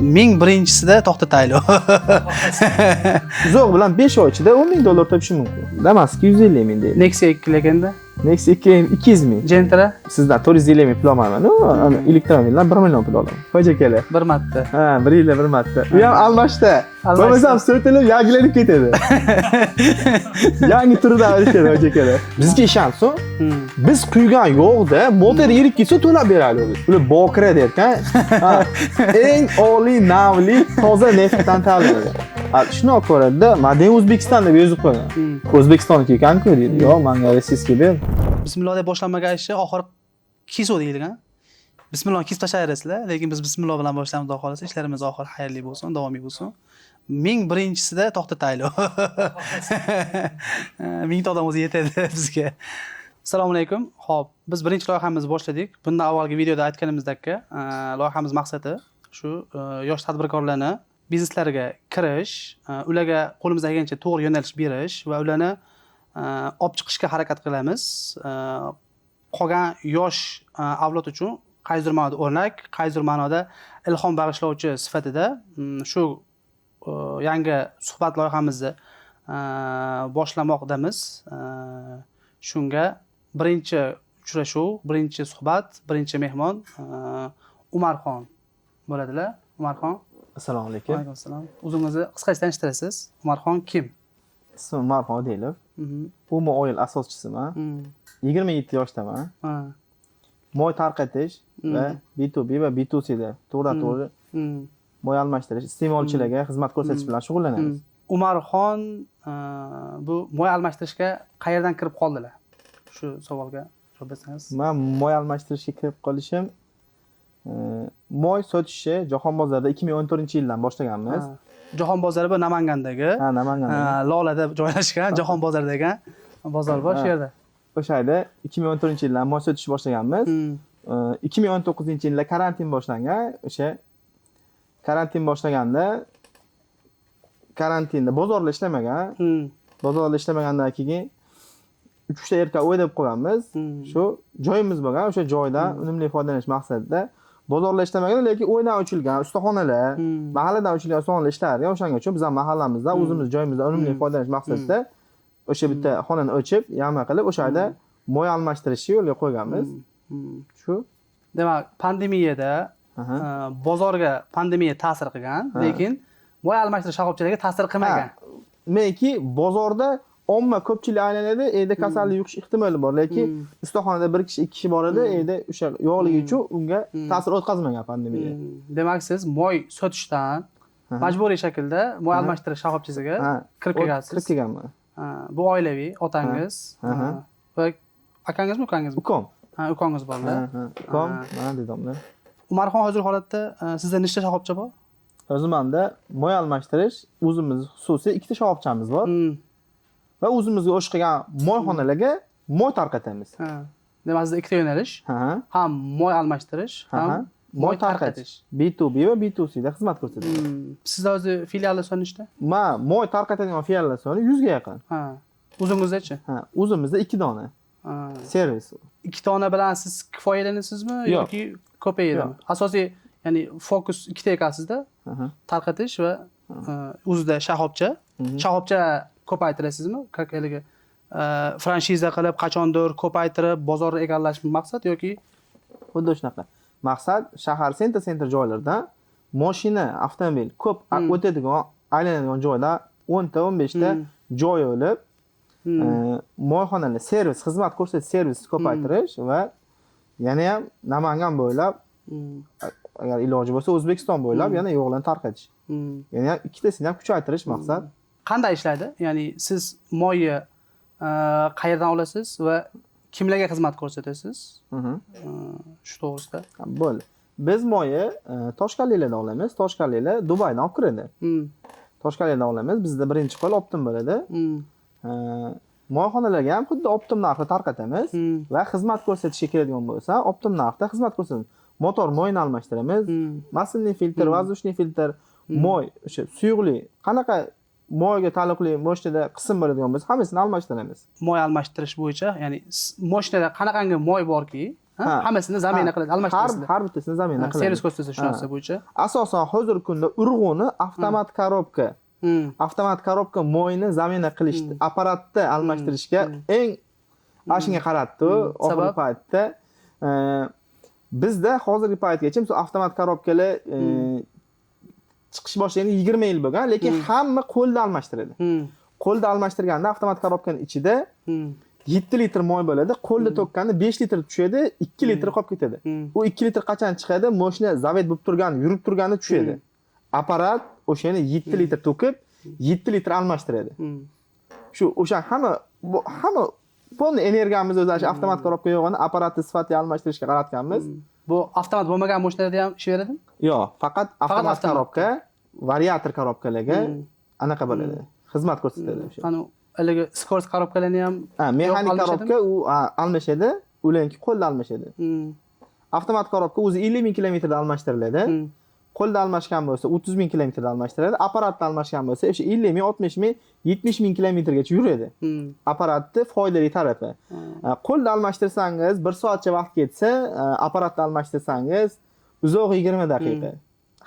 Ming birinchisida to'xtataylik. Uzoq bilan 5 oy ichida 10 ming dollar topishi mumkin. Damas'ga 150 ming deylik. Nexia 2 lekinda. Nexia 2 200 ming. Gentra Sizdan 450 ming pul olmayman. U elektromobildan 1 million pul olaman. Hoji akalar. Bir marta. Ha, bir yilda bir marta. U ham almashda. Almashda. Bo'lmasam so'tilib yangilanib ketadi. Yangi turidan olishadi hoji akalar. Bizga ishonsin. Biz quygan yog'da motor erib ketsa to'lab beradi u. Ular bokira derkan. Ha, eng oliy navli toza neftdan tayyorlanadi. Ha, shuni olib ko'radida, Made in O'zbekiston deb yozib qo'ygan. O'zbekistonniki ekan-ku deydi. Yo'q, menga rossiyskiy ber. Bismillah deb boshlanmagan ishni oxiri kesuv deyilgan. Bismillah kesib tashlayverasizlar, lekin biz bismillah bilan boshlaymiz, xudo xohlasa ishlarimiz oxiri xayrli bo'lsin, davomiy bo'lsin. Ming birinchisida to'xtataylik. Mingta odam o'zi yetadi bizga. Assalomu alaykum. Xo'p, biz birinchi loyihamizni boshladik. Bundan avvalgi videoda aytganimizdek, loyihamiz maqsadi shu yosh tadbirkorlarni bizneslariga kirish, ularga qo'limizdan kelgancha to'g'ri yo'nalish berish va ularni olib chiqishga harakat qilamiz. Qolgan yosh avlod uchun qaysidir ma'noda o'rnak, qaysidir ma'noda ilhom bag'ishlovchi sifatida shu yangi suhbat loyihamizni boshlamoqdamiz. Shunga birinchi uchrashuv, birinchi suhbat, birinchi mehmon Umarxon bo'ladilar. Umarxon. Assalomu alaykum. Alaykum assalom. O'zingizni qisqacha tanishtirasiz. Umarxon kim? Ismim Umarxon Odilov. Umo Oil asoschisiman. 27 yoshdaman. Moy tarqatish va B2B va B2C da to'g'ridan-to'g'ri moy almashtirish, iste'molchilarga xizmat ko'rsatish bilan shug'ullanamiz. Umarxon bu moy almashtirishga qayerdan kirib qoldilar? Shu savolga javob bersangiz. Men moy almashtirishga kirib qolishim moy sotishni Jahon bozorida 2014-yildan boshlaganmiz. Jahon bozori bu Namangandagi. Ha, Namanganda. Lolada joylashgan Jahon bozori degan bozor bor shu yerda. O'sha yerda 2014-yildan moy sotishni boshlaganmiz. 2019-yilda karantin boshlangan. O'sha karantin boshlaganda karantinda bozorlar ishlamagan. Bozorlar ishlamagandan keyin 3 ta erkak o'ylab qo'yamiz. Shu joyimiz bo'lgan, o'sha joydan unumli foydalanish maqsadida bozorlar ishlamagan, lekin o'ydan ochilgan ustaxonalar, mahalladan ochilgan ustaxonalar ishlargan. O'shanga uchun biz ham mahallamizda o'zimiz joyimizdan unumli foydalanish maqsadida o'sha bitta xonani ochib, yama qilib, o'sha yerda moy almashtirishni yo'lga qo'yganmiz. Shu. Demak, pandemiyada bozorga pandemiya ta'sir qilgan, lekin moy almashtirish shoxobchalariga ta'sir qilmagan. Menki bozorda omma ko'pchilik aylanadi, evda kasallik yuqish ehtimoli bor, lekin ustaxonada bir kishi, ikki kishi bor edi, evda o'sha yo'qligi uchun unga ta'sir o'tkazmagan pandemiya. Demak, siz moy sotishdan majburiy shaklda moy almashtirish shoxobchasiga kirib kelgansiz. Kirib kelganman. Bu oilaviy, otangiz va akangizmi, ukangizmi? Ukam. Ha, ukangiz borlar. Ha, ukam, mana dedomlar. Umarxon, hozir holatda sizda nechta shoxobcha bor? Hozir manda moy almashtirish o'zimiz xususiy ikkita shoxobchamiz bor va o'zimizga o'sh qilgan moyxonalarga moy tarqatamiz. Ha. Demak, sizda ikkita yo'nalish. Ham moy almashtirish, ham moy tarqatish. B2B va B2C da xizmat ko'rsatamiz. Sizda o'zi filiallar soni nechta? Ma moy tarqatadigan filiallar soni 100 ga yaqin. Ha. O'zingizdachi? Ha, o'zimizda 2 dona. Servis. Ikki dona bilan siz kifoyalanasizmi Yo'q. yoki ko'payadimi? Asosiy, ya'ni fokus ikkita ekansizda. Tarqatish va o'zida shoxobcha. Shoxobcha ko'paytirasizmi? Как haligi franshiza qilib, qachondir ko'paytirib, bozorni egallash maqsad yoki Xuddi shunaqa. Maqsad shahar центр joylardan mashina, avtomobil ko'p o'tadigan, aylanadigan joyda 10 ta, 15 ta joy olib, moyxonalar servis, xizmat ko'rsatish servis ko'paytirish va yana ham Namangan bo'ylab, agar iloji bo'lsa O'zbekiston bo'ylab yana yog'larni tarqatish. Yana ham ikkitasini ham kuchaytirish maqsad. Qanday ishlaydi? Ya'ni siz moyni qayerdan olasiz va kimlarga xizmat ko'rsatasiz? Shu to'g'risida. Bo'ldi. Biz moyi Toshkentliklardan olamiz. Toshkentliklar Dubaydan olib kiradi. Toshkentlikdan olamiz. Bizda birinchi qo'l оптом bo'ladi. Moyxonalarga ham xuddi оптом narxda tarqatamiz va xizmat ko'rsatishga keladigan bo'lsa, оптом narxda xizmat ko'rsatamiz. Motor moyini almashtiramiz. Масляный filtr, воздушный filtr, moy, o'sha suyuqlik, qanaqa moyga taalluqli mashinada qism bo'ladigan bo'lsa, hammasini almashtiramiz. Moy almashtirish bo'yicha, ya'ni mashinada qanaqangi moy borki, Hammasini zamena qiladi, almashtirasizlar. Har bittasini zamena qiladi. Servis ko'rsatsa shu narsa bo'yicha. Asosan hozirgi kunda urg'uni avtomat korobka. Avtomat korobka moyni zamena qilish, apparatni almashtirishga eng ashunga qaratdi oxirgi paytda. Bizda hozirgi paytgacha misol avtomat korobkalar chiqish boshlaganda 20 yil bo'lgan, lekin hamma qo'lda almashtiradi. Qo'lda almashtirganda avtomat korobkaning ichida 7 litr moy bo'ladi, qo'lda to'kkanda 5 litr tushadi, 2 litr qolib ketadi. U 2 litr qachon chiqadi? Mashina zavod bo'lib turgan, yurib turganda tushadi. Apparat o'shani 7 litr to'kib, 7 litr almashtiradi. Shu o'sha hamma polni energiyamizni o'zi shu avtomat korobka yo'g'ini apparatni sifatli almashtirishga qaratganmiz. Bu avtomat bo'lmagan mashinalarda ham ish beradimi? Yo'q, faqat avtomat korobka, variator korobkalarga anaqa bo'ladi. Xizmat ko'rsatadi o'sha. Qani haligi skors korobkalarni ham mexanik korobka u almashadi, ularniki qo'lda almashadi. Avtomat korobka o'zi 50 ming kilometrda almashtiriladi. Qo'lda almashgan bo'lsa 30 ming kilometrda almashtiriladi. Apparatda almashgan bo'lsa o'sha 50 ming, 60 ming, 70 ming kilometrgacha yuradi. Apparatni foydali tarafi. Qo'lda almashtirsangiz 1 soatcha vaqt ketsa, apparatda almashtirsangiz uzoq 20 daqiqa.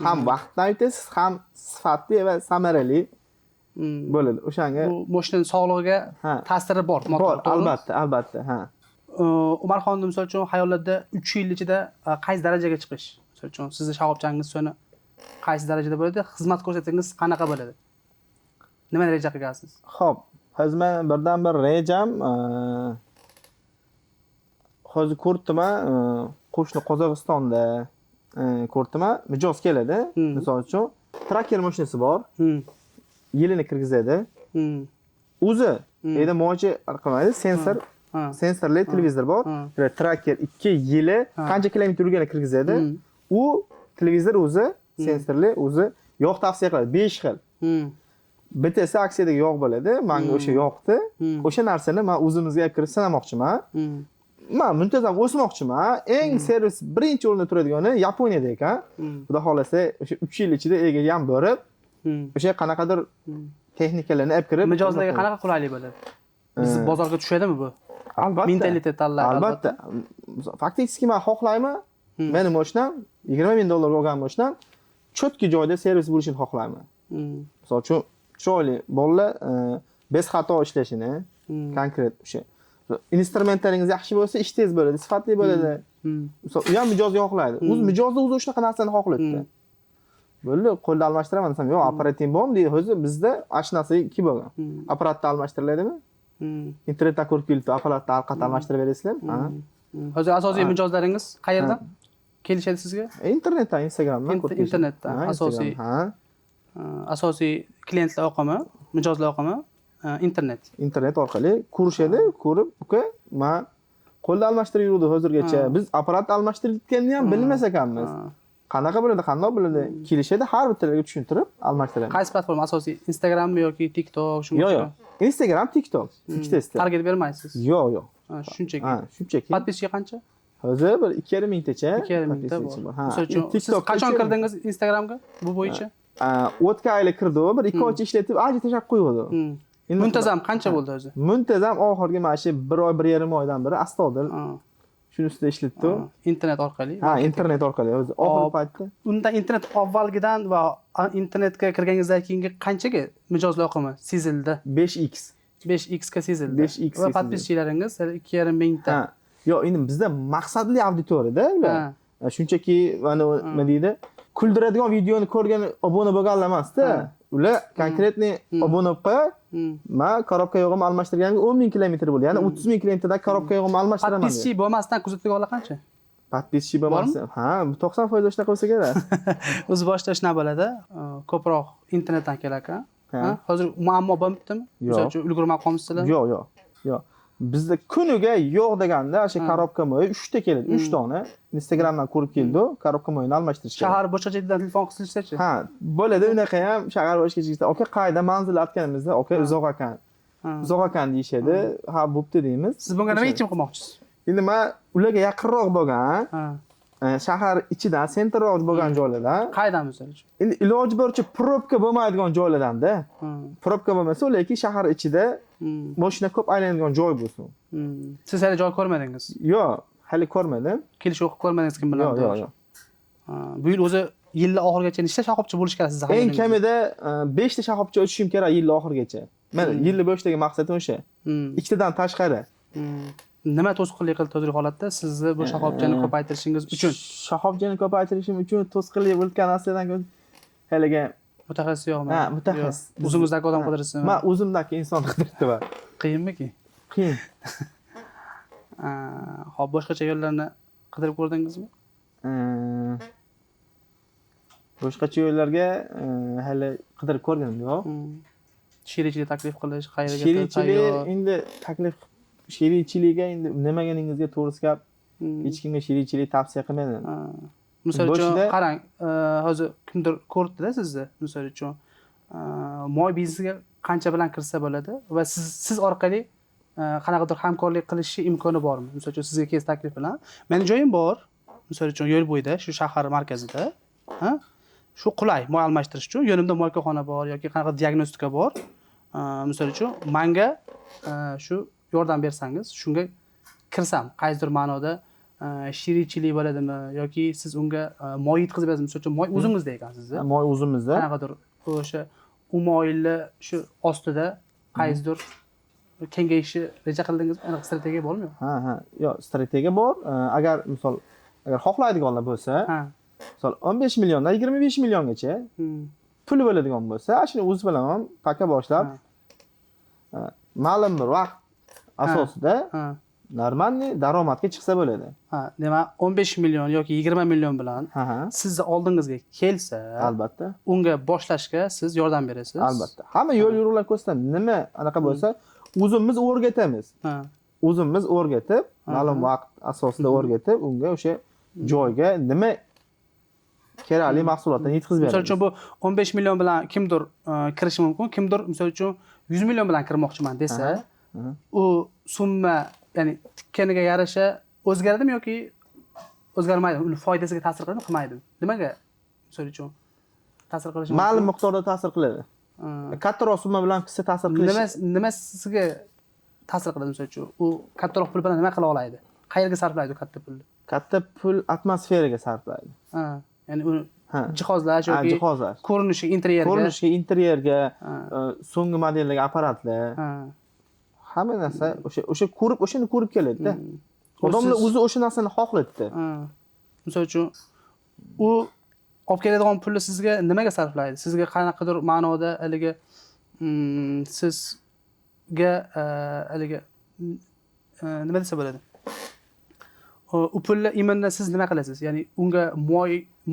Ham vaqtdan yutasiz, ham sifatli va samarali bo'ladi. O'shanga bu mashinaning sog'lig'iga ta'siri bor, bor, albatta, albatta, ha. Umarxonni misol uchun xayollarda 3 yil ichida qaysi darajaga chiqish? Misol uchun sizni shoxobchangiz so'ni qaysi darajada bo'ladi? Xizmat ko'rsatsangiz qanaqa bo'ladi? Nima reja qilgansiz? Xo'p, hozir men birdan bir rejam hozir ko'rdim, qo'shni Qozog'istonda ko'rdim, mijoz keladi. Misol uchun tracker mashinasi bor. Yilini kirgizadi. O'zi endi moychi qilmaydi, sensor, sensorli televizor bor. Tracker 2 yili qancha kilometr yurganini kirgizadi. U televizor o'zi sensorli, o'zi yog' tavsiya qiladi 5 xil. Bittasi aksiyadagi yog' bo'ladi. Menga o'sha yoqdi. O'sha narsani men o'zimizga olib kirib sinamoqchiman. Men muntazam o'smoqchiman. Eng servis birinchi o'rinda turadigani Yaponiyada ekan. Xudo xolasa o'sha 3 yil ichida egaga ham borib, o'sha qanaqadir texnikalarni olib kirib mijozlarga qanaqa qulaylik bo'ladi? Biz bozorga tushadimi bu? Albatta. Mentalitet tanlaydi. Albatta. Faktически men xohlayman. Meni mashinam 20 ming dollarga olgan mashinam cho'tki joyda servis bo'lishini xohlayman. Misol uchun chiroyli bolalar bez xato ishlashini, konkret o'sha instrumentlaringiz yaxshi bo'lsa, ish tez bo'ladi, sifatli bo'ladi. Misol u ham mijozga xohlaydi. O'zi mijozni o'zi shunaqa narsani xohlaydi. Bo'ldi, qo'lda almashtiraman desam, yo'q, apparating bormi deydi. O'zi bizda ashnasi ikki bo'lgan. Apparatda almashtiриladimi? Internetda ko'rib kelibdi, apparatda arqada almashtirib berasizlarmi? Ha. Hozir asosiy mijozlaringiz qayerdan kelishadi sizga? Internetdan, Instagramdan ko'rib kelishadi. Internetdan asosiy. Ha. Asosiy klientlar oqimi, mijozlar oqimi internet. Internet orqali ko'rishadi, ko'rib, uka, men qo'lda almashtirib yurdi hozirgacha. Biz apparat almashtirayotganini ham bilmas ekanmiz. Qanaqa bo'ladi, qanday bo'ladi? Kelishadi, har bittalariga tushuntirib almashtiramiz. Qaysi platforma asosiy? Instagrammi yoki TikTok shunga? Yo'q, yo'q. Instagram, TikTok ikkitasida. Target bermaysiz? Yo'q, yo'q. Shunchaki. Ha, shunchaki. Podpiska qancha? Hozir bir 2,5 mingtacha. 2,5 mingta bor. Ha. Misol uchun, siz qachon kirdingiz Instagramga bu bo'yicha? O'tgan oyda kirdi, bir 2 oycha ishlatib, ancha tashlab qo'ydi. Muntazam qancha bo'ldi o'zi? Muntazam oxirgi mana shu 1 oy, 1,5 oydan beri astoydil. Shuni ustida ishlatdi. Internet orqali. Ha, internet orqali o'zi oxirgi paytda. Unda internet avvalgidan va internetga kirganingizdan keyingi qanchaga mijozlar oqimi sezildi? 5x. 5x ga sezildi. 5x va podpischilaringiz 2,5 mingta. Ha. Yo'q, endi bizda maqsadli auditoriyada ular. Shunchaki mana nima deydi? Kuldiradigan videoni ko'rgan obuna bo'lganlar emas-da. Ular konkretniy obuna bo'lib qo'yar. Men korobka yog'imni almashtirganimga 10 ming kilometr bo'ldi. Ya'ni 30 ming kilometrda korobka yog'imni almashtiraman. Podpischi bo'lmasdan kuzatadiganlar qancha? Podpischi bo'lmasa, ha, 90% shunaqa bo'lsa kerak. O'zi boshida shunaqa bo'ladi. Ko'proq internetdan kelar ekan. Hozir muammo bo'lmabdimi? Misol uchun ulgurmay qolmishsizlar? Yo'q, yo'q. Yo'q. Bizda kuniga yo'q deganda o'sha korobka moyi 3 ta keladi, 3 dona. Instagramdan ko'rib keldi, korobka moyini almashtirish kerak. Shahar boshqa joydan telefon qilishsa-chi? Ha, bo'ladi unaqa ham, shahar boshqa joyda. Aka, qayda manzil aytganimizda, aka uzoq ekan. Uzoq ekan deyishadi. Ha, bo'pti deymiz. Siz bunga nima yechim qilmoqchisiz? Endi men ularga yaqinroq bo'lgan, shahar ichidan, sentrroq bo'lgan joylardan. Qaydan misol uchun? Endi iloji boricha probka bo'lmaydigan joylardan-da. Probka bo'lmasa, lekin shahar ichida mashina ko'p aylanadigan joy bo'lsin. Siz hali joy ko'rmadingiz? Yo'q, Hali ko'rmadim. Kelishuv qilib ko'rmadingiz kim bilan? Yo'q, yo'q, yo'q. Bu yil o'zi yilni oxirigacha nechta shoxobcha bo'lishi kerak sizni Eng xayolingizda? kamida 5 ta shoxobcha ochishim kerak yil oxirigacha. Mana yilni boshidagi maqsadim o'sha. Ikkitadan tashqari. Nima to'sqinlik qildi hozirgi holatda sizni bu shoxobchani ko'paytirishingiz uchun? Shoxobchani ko'paytirishim uchun to'sqinlik bo'lgan narsadan haligi mutaxassis yo'qmi? Ha, mutaxassis. O'zingizdagi odam qidirasizmi? Men o'zimdagi inson qidiribman. Qiyinmiki? Qiyin. Xo'p, boshqacha yo'llarni qidirib ko'rdingizmi? Boshqacha yo'llarga hali qidirib ko'rganim yo'q. Sherikchilik taklif qilish, qayerga Sherikchilik endi taklif sherikchilikka endi nimaganingizga to'g'risi gap hech kimga sherikchilik tavsiya qilmayman. Misol uchun qarang, hozir kimdir ko'rdida sizni, misol uchun moy biznesiga qancha bilan kirsa bo'ladi va siz orqali qanaqadir hamkorlik qilishi imkoni bormi? Misol uchun sizga kelsa taklif bilan, meni joyim bor, misol uchun yo'l bo'yida, shu shahar markazida, ha? Shu qulay moy almashtirish uchun yonimda moykaxona bor yoki qanaqa diagnostika bor. Misol uchun menga shu yordam bersangiz, shunga kirsam, qaysidir ma'noda sherikchilik bo'ladimi yoki siz unga moy yetkazib berasiz? Misol uchun moy o'zingizda ekan sizni. Moy o'zimizda. Qanaqadir o'sha umoyilni shu ostida qaysidir kengayishi reja qildingizmi? Aniq strategiya bormi? Ha, ha. Yo'q, strategiya bor. Agar misol agar xohlaydiganlar bo'lsa, misol 15 milliondan 25 milliongacha pul bo'ladigan bo'lsa, shuni o'zi bilan ham paka boshlab ma'lum bir vaqt asosida normalniy daromadga chiqsa bo'ladi. Ha, demak 15 million yoki 20 million bilan sizni oldingizga kelsa, albatta unga boshlashga siz yordam berasiz. Albatta. Hamma yo'l yo'riqlar ko'rsatamiz. Nima anaqa bo'lsa, o'zimiz o'rgatamiz. O'zimiz o'rgatib, ma'lum vaqt asosida o'rgatib, unga o'sha joyga nima kerakli mahsulotlarni yetkazib beramiz. Misol uchun bu 15 million bilan kimdir kirishi mumkin, kimdir misol uchun 100 million bilan kirmoqchiman desa, u summa, ya'ni tikkaniga yarasha o'zgaradimi yoki o'zgarmaydimi? Uni foydasiga ta'sir qiladimi, qilmaydimi? Nimaga misol uchun ta'sir qilishi mumkin? Ma'lum miqdorda ta'sir qiladi. Kattaroq summa bilan qilsa ta'sir qilishi. Nimasiga ta'sir qiladi misol uchun? U kattaroq pul bilan nima qila oladi? Qayerga sarflaydi u katta pulni? Katta pul atmosferaga sarflaydi. Ya'ni uni jihozlash yoki jihozlash. Ko'rinishi, interyerga. Ko'rinishiga, interyerga, so'nggi modeldagi apparatlar. Hamma narsa o'sha ko'rib, o'shani ko'rib keladi-da. Odamlar o'zi o'sha narsani xohlaydi. Misol uchun u olib keladigan pulni sizga nimaga sarflaydi? Sizga qanaqadir ma'noda haligi sizga haligi nima desa bo'ladi? U pulni imенно siz nima qilasiz? Ya'ni unga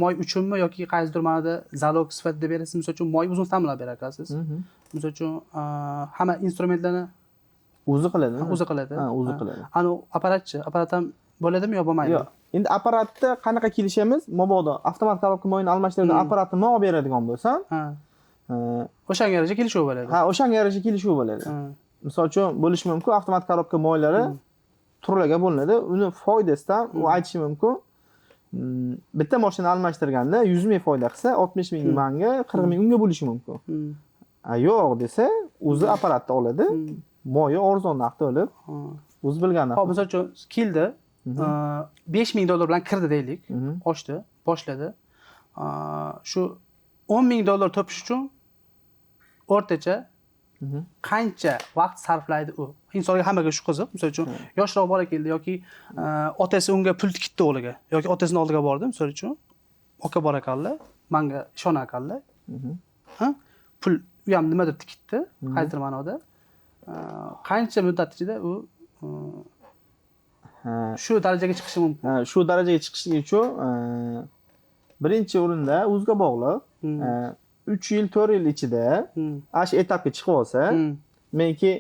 moy uchunmi yoki qaysidir ma'noda zalog sifatida berasiz? Misol uchun moy o'zingiz ta'minlab berar ekansiz. Misol uchun hamma instrumentlarni o'zi qiladi. O'zi qiladi. Ha, o'zi qiladi. Ana apparatchi, apparat ham bo'ladimi yo bo'lmaydimi? Yo'q. Endi apparatda qanaqa kelishamiz? Mabodo avtomat korobka moyini almashtiradigan apparatni men olib beradigan bo'lsam, o'shanga yarasha kelishuv bo'ladi. Ha, o'shanga yarasha kelishuv bo'ladi. Misol uchun bo'lishi mumkin avtomat korobka moylari turlarga bo'linadi. Uni foydasidan u aytishi mumkin. Bitta mashina almashtirganda 100 ming foyda qilsa, 60 ming manga, 40 ming unga bo'lishi mumkin. Yo'q desa, o'zi apparatni oladi. Moyi arzon narxda olib, o'zi bilgan narxda. Xo'p, misol uchun keldi, 5000 dollar bilan kirdi deylik, ochdi, boshladi. Shu 10 000 dollar topish uchun o'rtacha qancha vaqt sarflaydi u? Insonga hammaga shu qiziq. Misol uchun yoshroq bola keldi yoki otasi unga pul tikitdi o'g'liga yoki otasini oldiga bordi, misol uchun aka bor ekanlar, manga ishonar ekanlar. Ha? Pul u ham nimadir tikitdi, qaysidir ma'noda. Qancha muddat ichida u shu darajaga chiqishi mumkin? Shu darajaga chiqishi uchun birinchi o'rinda o'ziga bog'liq. 3 yil, 4 yil ichida ana shu etapga chiqib olsa, menki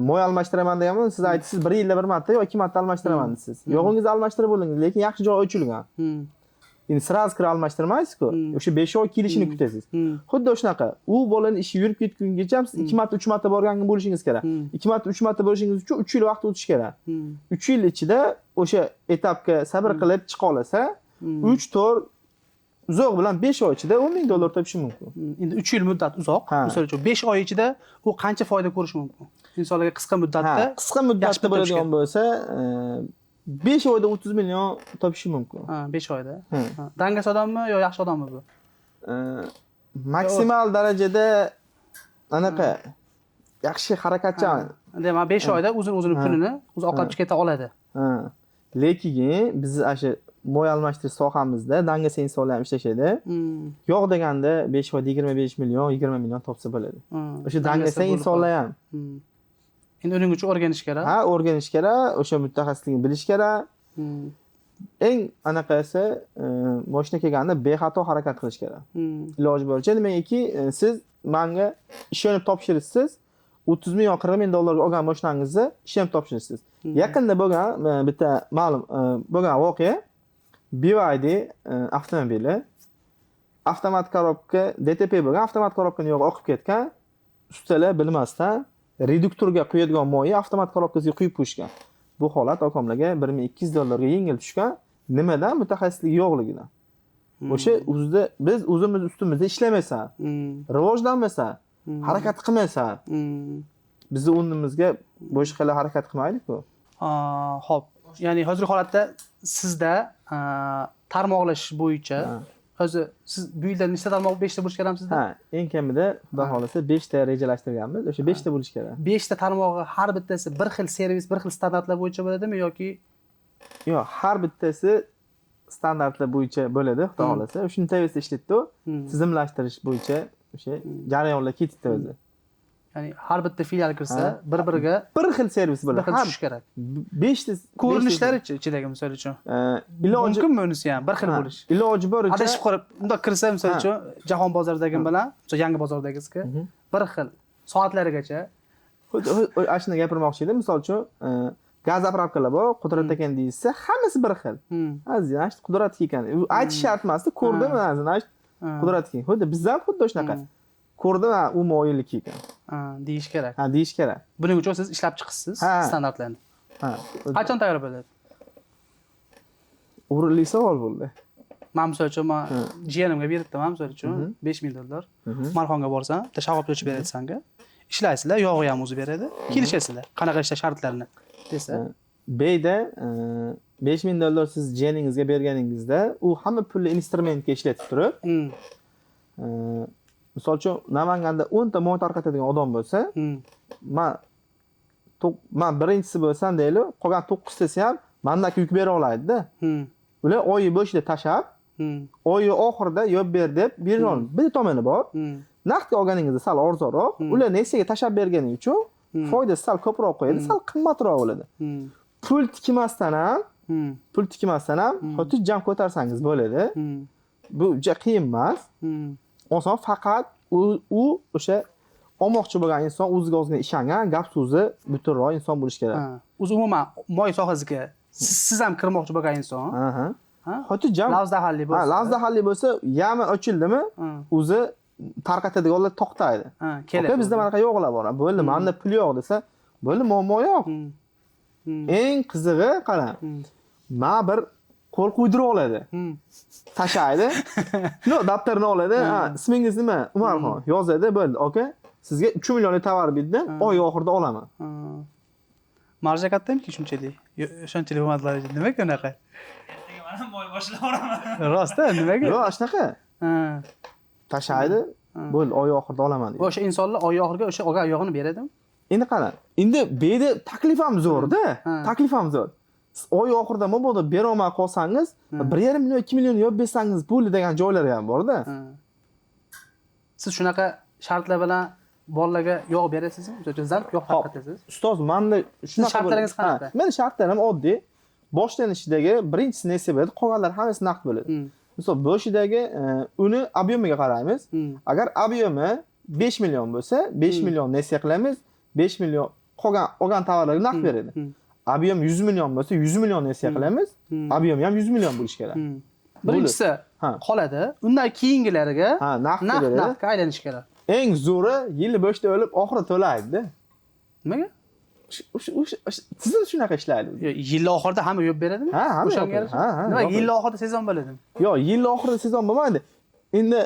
moy almashtiraman deganman, siz aytdingiz 1 yilda 1 marta yo 2 marta almashtiraman dedingiz. Yo'g'ingizni almashtirib bo'ldingiz, lekin yaxshi joy ochilgan. Endi sразу kirib almashtirmaysiz-ku. O'sha 5 oy kelishini kutasiz. Xuddi o'shanaqa. U bolani ishi yurib ketgungacha siz 2 marta, 3 marta borgan bo'lishingiz kerak. 2 marta, 3 marta borishingiz uchun 3 yil vaqt o'tishi kerak. 3 yil ichida o'sha etapga sabr qilib chiqa olsa, 3, 4 uzoq bilan 5 oy ichida 10 ming dollar topishi mumkin. Endi 3 yil muddat uzoq. Misol uchun 5 oy ichida u qancha foyda ko'rishi mumkin? Insonlarga qisqa muddatda qisqa muddatda yaxshi pul topish bo'ladigan bo'lsa, 5 oyda 30 million topishi mumkin. Ha, 5 oyda. Dangas odammi yo yaxshi odammi bu? Maksimal darajada anaqa yaxshi harakatchan. Demak, 5 oyda o'zini pulini o'zi oqlab chiqib keta oladi. Ha. Lekin biz o'sha moy almashtirish sohamizda dangasa insonlar ham ishlashadi. Yo'q deganda 5 oyda 25 million, 20 million topsa bo'ladi. O'sha dangasa insonlar ham. Endi uning uchun o'rganish kerak. Ha, o'rganish kerak, o'sha mutaxassisligini bilish kerak. Eng anaqasi mashina kelganda bexato harakat qilish kerak. Iloji boricha, nimagaki siz menga ishonib topshiribsiz, 30 ming yo 40 ming dollarga olgan mashinangizni ishonib topshiribsiz. Yaqinda bo'lgan bitta ma'lum bo'lgan voqea, BYD avtomobili avtomat korobka DTP bo'lgan, avtomat korobkani yog'i oqib ketgan, ustalar bilmasdan reduktorga quyadigan moyi avtomat korobkasiga quyib qo'yishgan. Bu holat okamlarga 1200 dollarga yengil tushgan. Nimadan? Mutaxassisligi yo'qligidan. O'sha o'zida biz o'zimiz ustimizda ishlamasa, rivojlanmasa, harakat qilmasa, bizni o'rnimizga boshqalar harakat qilmaydi-ku. Xo'p, ya'ni hozirgi holatda sizda tarmoqlash bo'yicha hozir siz bu yilda nechta tarmoq, 5 ta bo'lishi kerakmi sizda? Ha, eng kamida xudo xolasa 5 ta rejalashtirganmiz. O'sha 5 ta bo'lishi kerak. 5 ta tarmog'i har bittasi bir xil servis, bir xil standartlar bo'yicha bo'ladimi yoki yo'q, har bittasi standartlar bo'yicha bo'ladi, xudo xolasa. Shuni tavsiya ishlatdi, tizimlashtirish bo'yicha o'sha jarayonlar ketdi o'zi. Ya'ni har bitta filial kirsa, bir-biriga bir xil servis bo'ladi. Bir xil tushish kerak. 5 ta ko'rinishlari-chi ichidagi misol uchun. Iloji mumkinmi unisi ham bir xil bo'lish? Iloji boricha. Adashib qolib, bundoq kirsa misol uchun Jahon bozoridagi bilan, misol Yangi bozordagisiga bir xil soatlarigacha. Xuddi ashuni gapirmoqchi edim. Misol uchun gaz zapravkalar bor, Qudrat ekan deyilsa, hammasi bir xil. Значит, Qudrat ekan. Aytish shart emasdi, ko'rdim, значит, Qudrat ekan. Xuddi bizda ham xuddi shunaqa. Ko'rdim, u moyillik ekan. Deyish kerak. Ha, deyish kerak. Buning uchun siz ishlab chiqibsiz standartlarni. Ha. Qachon tayyor bo'ladi? O'rinli savol bo'ldi. Men misol uchun men jiyanimga beribdim, misol uchun 5000 dollar. Marxonga borsam, bitta shag'ob ochib beradi sanga. Ishlaysizlar, yog'i ham o'zi beradi. Kelishasizlar, qanaqa ishlash shartlarini desa. Beyda 5000 dollar siz jiyaningizga berganingizda, u hamma pulni instrumentga ishlatib turib, misol uchun Namanganda 10 ta moy tarqatadigan odam bo'lsa, men birinchisi bo'lsam deylik, qolgan 9 tasi ham mandaki yuk bera oladi-da. Ular oyi boshida tashab, oyi oxirida yo'q ber deb bera oladi. Bir tomoni bor. Naqdga olganingizda sal arzonroq, ular nesiyaga tashab bergani uchun foydasi sal ko'proq qo'yadi, sal qimmatroq bo'ladi. Pul tikmasdan ham, xotirjam ko'tarsangiz bo'ladi. Bu juda qiyin emas. Oson, faqat u o'sha olmoqchi bo'lgan inson o'ziga o'zini ishongan, gap so'zi butunroq inson bo'lishi kerak. O'zi umuman moy sohasiga siz ham kirmoqchi bo'lgan inson. Xotirjam lafz daxlli bo'lsa. Ha, lafz daxlli bo'lsa, yami ochildimi, o'zi tarqatadiganlar to'xtaydi. Keladi. Bizda mana yo'qlar bor. Bo'ldi, menda pul yo'q desa, bo'ldi, muammo yo'q. Eng qizig'i qarang. Men bir qo'l qo'ydirib oladi. Tashaydi. No, daftarni oladi. Ha, ismingiz nima? Umarxon. Yozadi, bo'ldi. Aka, sizga 3 millionlik tovar berdim, oy oxirida olaman. Marja kattamiki shunchalik? Shunchalik bo'lmadilar. Nimaga unaqa? Ertaga mana moy boshlab boraman. Rost-a, nimaga? Yo'q, shunaqa. Tashaydi, bo'ldi, oy oxirida olaman deydi. O'sha insonlar oy oxiriga o'sha olgan yog'ini beradimi? Endi qarang. Endi bu yerda taklif ham zo'r-da. Taklif ham zo'r. Oy oxirida mabodo bera olmay qolsangiz, 1.5 million, 2 million yopib bersangiz bo'ldi degan joylari ham bor-da. Siz shunaqa shartlar bilan bolalarga yog' berasizmi? Misol uchun zalp yog' tarqatasiz. Ustoz, menda shunaqa shartlaringiz qanaqa? Meni shartlarim oddiy. Boshlanishidagi birinchisi nesiya bo'ladi, qolganlar hammasi naqd bo'ladi. Misol boshidagi uni ob'yomiga qaraymiz. Agar ob'yomi 5 million bo'lsa, 5 million nesiya qilamiz, 5 million qolgan olgan tovarlarga naqd beradi. Ob'yom 100 million bo'lsa, 100 million nesiya qilamiz. Ob'yomi ham 100 million bo'lishi kerak. Birinchisi qoladi, undan keyingilariga naqdga aylanish kerak. Eng zo'ri yil boshida o'lib, oxiri to'laydi-da. Nimaga? Tizim shunaqa ishlaydi. Yil oxirida hamma yo'q beradimi? Ha, hamma. Nima, yil oxirida sezon bo'ladimi? Yo'q, yil oxirida sezon bo'lmaydi. Endi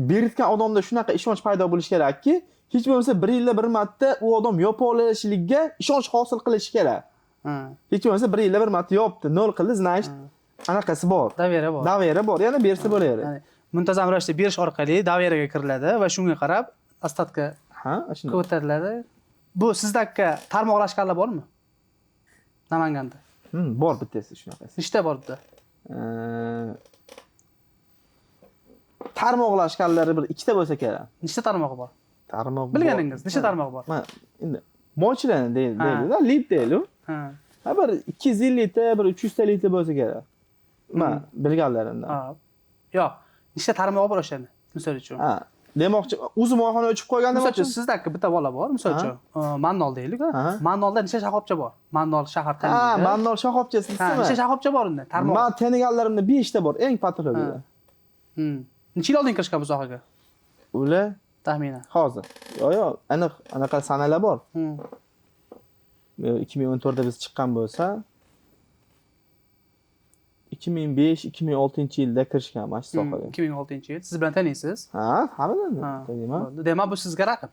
beritgan odamda shunaqa ishonch paydo bo'lishi kerakki, hech bo'lmasa bir yilda bir marta u odam yopa olishligiga ishonch hosil qilishi kerak. Hech bo'lmasa bir yilda bir marta yopdi, nol qildi, значит, anaqasi bor. Доверие bor. Доверие bor, yana bersa bo'laveradi. Ya'ni muntazam ravishda berish orqali доверие ga kiriladi va shunga qarab остатка Ha, shunday. ko'tariladi. Bu sizdagi tarmoqlashganlar bormi? Namanganda. Bor bittasi shunaqasi. Nechta bor bitta? Tarmoqlashganlari bir ikkita bo'lsa kerak. Nechta tarmog'i bor? Tarmoq bor. Bilganingiz nechta tarmoq bor? Mana endi moychilarni deydi-da, lit deydi. Ha, bir 250 ta, bir 300 ta litr bo'lsa kerak. Man bilganlarimdan. Ha. Yo'q, nechta tarmog'i bor o'shani? Misol uchun. Ha, demoqchi, o'zi moyxona o'chib qo'ygan Misol demoqchi. uchun sizdagi bitta bola bor, misol uchun, Mannol deylik, ha? Mannolda nechta shoxobcha bor? Mannol shahar Ha, taniydi. Mannol shoxobchasi Ha, deysizmi? nechta shoxobcha bor unda? Tarmoq. Man taniganlarimda 5 ta bor, eng patologiyada. Necha yil oldin kirishgan bu sohaga? Ular Taxminan. hozir. Yo'q, aniq anaqa sanalar bor. 2014da biz chiqqan bo'lsa, 2005-2006 yilda kirishgan mana shu sohaga. 2006-yil. Siz bilan taniysiz. Ha, hammadan taniyman. Bo'ldi. Demak, bu sizga raqib.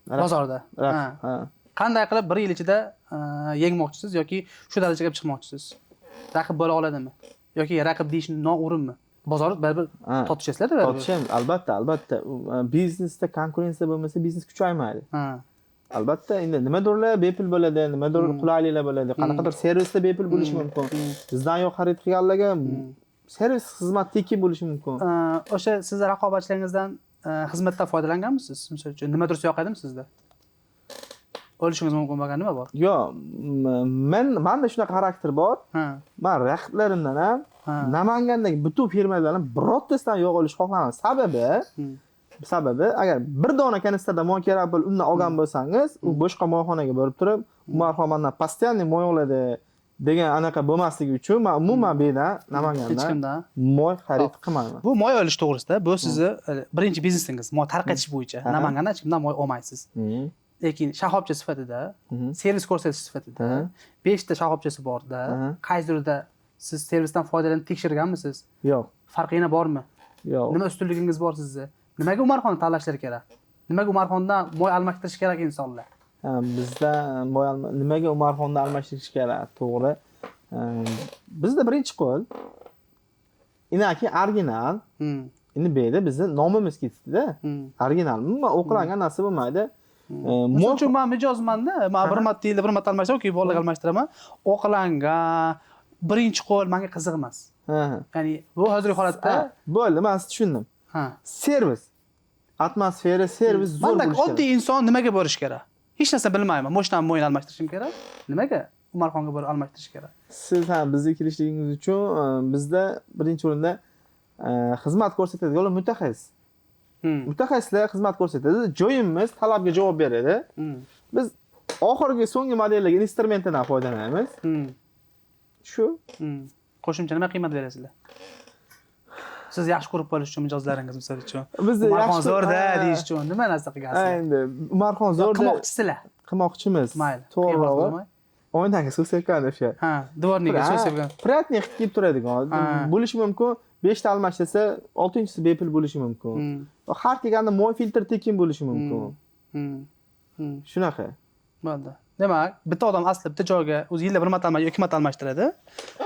Raqib. Bozorda. Raqib, Ha. ha. Qanday qilib bir yil ichida yengmoqchisiz yoki shu darajaga chiqmoqchisiz? Raqib bo'la oladimi? Yoki raqib deyish noo'rinmi? Bozor baribir tortishasizlar baribir. Tortishamiz, albatta, albatta. Biznesda konkurensiya bo'lmasa, biznes kuchaymaydi. Albatta, endi nimadirlar bepul bo'ladi, nimadir qulayliklar bo'ladi, qanaqadir servislar bepul bo'lishi mumkin. Bizdan yo'q xarid qilganlarga servis xizmat tekin bo'lishi mumkin. O'sha sizni raqobatchilaringizdan xizmatdan foydalanganmisiz? Misol uchun, nimadir yoqadimi sizda? O'lishingiz mumkin bo'lgan nima bor? Yo'q, menda shunaqa xarakter bor. Man raqiblarimdan ham, Namangandagi butun firmalardan birortasidan yog' olishni xohlamayman. Sababi, sababi agar bir dona kanistrda moy kerak bo'lib, undan olgan bo'lsangiz, u boshqa moyxonaga borib turib, Umarxon mandan постоянный moy oladi degan anaqa bo'lmasligi uchun man umuman bu yerdan, Hech Namangandan kimdan. moy xarid qilmayman. Bu moy olish to'g'risida, bu sizni birinchi biznesingiz, moy tarqatish bo'yicha. Namanganda hech kimdan moy olmaysiz. Lekin shoxobcha sifatida, servis ko'rsatish sifatida 5 ta shoxobchasi borda, qaysidirda siz servisdan foydalanib tekshirganmisiz? Yo'q. Farqi yana bormi? Yo'q. Nima ustunligingiz bor sizni? Nimaga Umarxonni tanlashlari kerak? Nimaga Umarxondan moy almashtirish kerak insonlar? Ha, bizda moy nimaga Umarxonni almashtirish kerak? To'g'ri. Bizda birinchi qo'l. Inaki original. Endi bu yerda bizni nomimiz ketdi-da. Original. Umuman o'qilangan narsa bo'lmaydi. Misol uchun, man mijozmanda, man bir marta yilda bir marta almashtiraman yoki bolalarga almashtiraman. O'qilangan, birinchi qo'l menga qiziq emas. Ha. Ya'ni bu hozirgi holatda Ha, bo'ldi, man sizni tushundim. Ha. Servis. Atmosfera, servis zo'r Mandak bo'lishi kerak. oddiy inson nimaga borish kerak? Hech narsa bilmayman. Moshinamni moyini almashtirishim kerak. Nimaga Umarxonga borib almashtirish kerak? Siz ham bizga kelishligingiz uchun bizda birinchi o'rinda xizmat ko'rsatadigan mutaxassis. Mutaxassislar xizmat ko'rsatadi. Joyimiz talabga javob beradi. Biz oxirgi so'nggi modeldagi instrumentidan foydalanamiz. Shu. Qo'shimcha nima qiymat berasizlar? Siz yaxshi ko'rib qolish uchun mijozlaringiz, misol uchun. Bizni Umarxon yaxshi zo'rda Ha. deyish uchun nima narsa qilgansiz? Endi Umarxon zo'rda Qilmoqchisizlar. Qilmoqchimiz. Mayli. To'g'rirog'i. Qilmoqchi. Oynaga suv sepgan o'sha. Ha, дворник ga suv sepgan. Приятный qilib kelib turadigan. Bo'lishi mumkin. 5 ta almashtirsa, 6-chisi bepul bo'lishi mumkin. Har kelganda moy filtr tekin bo'lishi mumkin. Shunaqa. Bo'ldi. Demak, bitta odam asli bitta joyga o'zi yilda bir marta yoki ikki marta almashtiradi.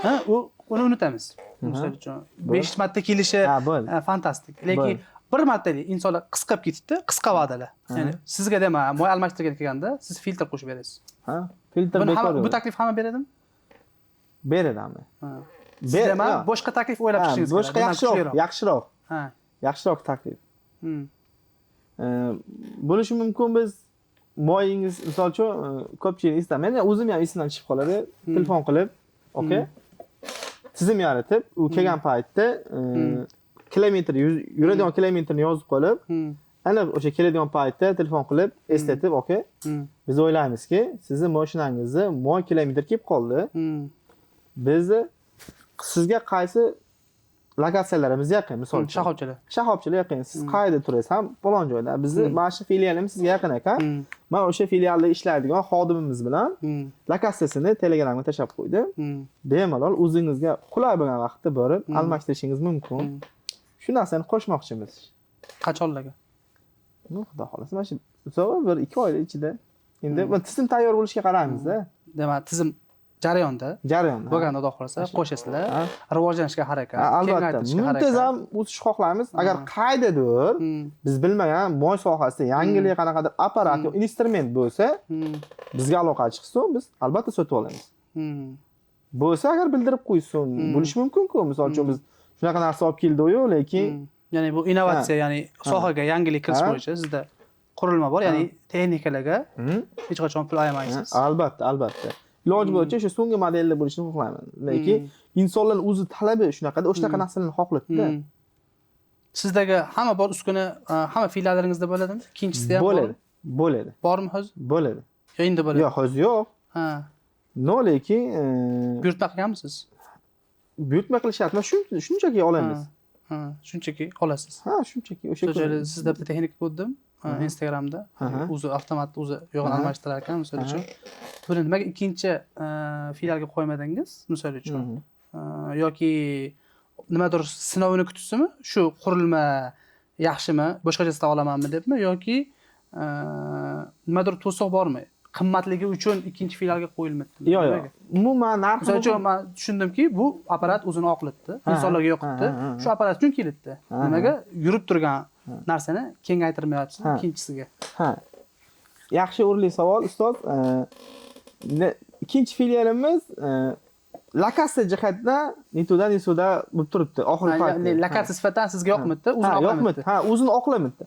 Ha, u uni unutamiz. Misol uchun, 5 marta kelishi Ha, bo'ldi. Fantastik. Lekin Bo'ldi. bir martalik insonlar qisqab ketibdi, qisqa va'dalar. Ya'ni sizga dema, moy almashtirgani kelganda siz filtr qo'shib berasiz. Ha? Filtr Buni bekor. hamma, bu taklif hamma beradimi? Beradi hamma. Ha. Siz dema, yo'q. boshqa taklif o'ylab Ha, chiqishingiz kerak. boshqa Bundan yaxshiroq, kuchliroq. yaxshiroq. Ha. Yaxshiroq taklif. Bo'lishi mumkin, biz moyingiz, misol uchun, ko'pchilik esdan, meni o'zim ham esimdan chiqib qoladi, telefon qilib, okey, tizim yaratib, u kelgan paytda kilometr yuradigan kilometrni yozib qolib, aniq o'sha keladigan paytda telefon qilib eslatib, okey, biz o'ylaymizki, sizni mashinangizni moy kilometr kelib qoldi, bizni sizga qaysi lokatsiyalarimiz yaqin, misol uchun Shoxobchalar. Shoxobchalar yaqin, siz qayerda turasiz? Ham falon joyda, bizni mana shu filialimiz sizga yaqin ekan, man o'sha filialda ishlaydigan xodimimiz bilan lokatsiyasini Telegramga tashlab qo'ydim, bemalol o'zingizga qulay bo'lgan vaqtda borib almashtirishingiz mumkin. Shu narsani qo'shmoqchimiz. Qachonlarga? Ну, xudo xohlasa, mana shu uzog'i 1-2 oy ichida. Endi bu tizim tayyor bo'lishiga qaraymizda. Demak, tizim Jarayonda. Jarayonda. Bo'lganda xudo xohlasa qo'shasizlar, rivojlanishga harakat, albatta. Muntazam o'sish xohlaymiz. Agar qaydadir biz bilmagan moy sohasida yangilik qanaqadir apparat yoki instrument bo'lsa, bizga aloqa chiqsin, biz albatta sotib olamiz. Bo'lsa agar bildirib qo'ysin, bo'lishi mumkin-ku. Misol uchun biz shunaqa narsa olib keldik-yu, lekin ya'ni bu innovatsiya, ya'ni sohaga yangilik kiritish bo'yicha sizda qurilma bor, ya'ni texnikalarga hech qachon pul ayamaysiz. Albatta, albatta. Iloji bo'yicha o'sha so'nggi modelda bo'lishini xohlayman. Lekin insonlar o'zi talabi shunaqada, o'shanaqa narsalarni xohlaydi-da. Sizdagi hamma bor uskuna hamma filiallaringizda bo'ladimi? Ikkinchisida ham bo'ladi. Bo'ladi. Bormi hozir? Bo'ladi. Yo, endi bo'ladi. Yo'q, hozir yo'q. Ha. No, lekin buyurtma qilganmisiz? Buyurtma qilish shart emas, shunchaki olamiz. Ha, shunchaki olasiz. Ha, shunchaki o'sha kuni. Sizda bitta texnika ko'rdim Instagramda. O'zi avtomat o'zi yo'g'on almashtirar ekan, misol uchun. Buni nimaga ikkinchi filialga qo'ymadingiz, misol uchun? Yoki nimadir sinovini kutishmi? Shu qurilma yaxshimi, boshqachasida olamanmi debmi yoki nimadir to'siq bormi? Qimmatligi uchun ikkinchi filialga qo'yilmadimi? Yo'q, yo'q. Umuman narxi. Misol uchun men tushundimki, bu apparat o'zini oqlatdi, insonlarga yoqibdi. Shu apparat uchun kelibdi. Nimaga yurib turgan narsani kengaytirmayapsiz ikkinchisiga? Ha. Yaxshi o'rinli savol, ustoz. Ikkinchi filialimiz lokatsiya jihatdan nitudan nisuda bo'lib turibdi. Oxirgi paytda. Lokatsiya sifatida sizga yoqmadi, o'zini oqlamadi. Ha, o'zini oqlamadi.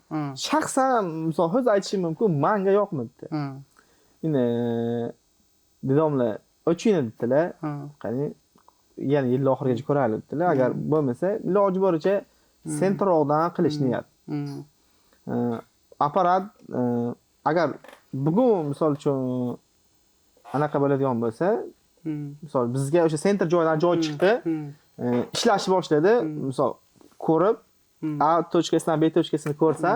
Shaxsan misol hozir aytishim mumkin, menga yoqmadi. Endi didomlar o'chini dedilar. Qani yana yil oxirigacha ko'raylik dedilar. Agar bo'lmasa, iloji boricha sentraldan qilish niyat. Apparat agar bugun misol uchun anaqa bo'ladigan bo'lsa, misol bizga o'sha sentr joydan joy chiqdi, ishlashni boshladi, misol ko'rib A tochkasidan B tochkasini ko'rsa,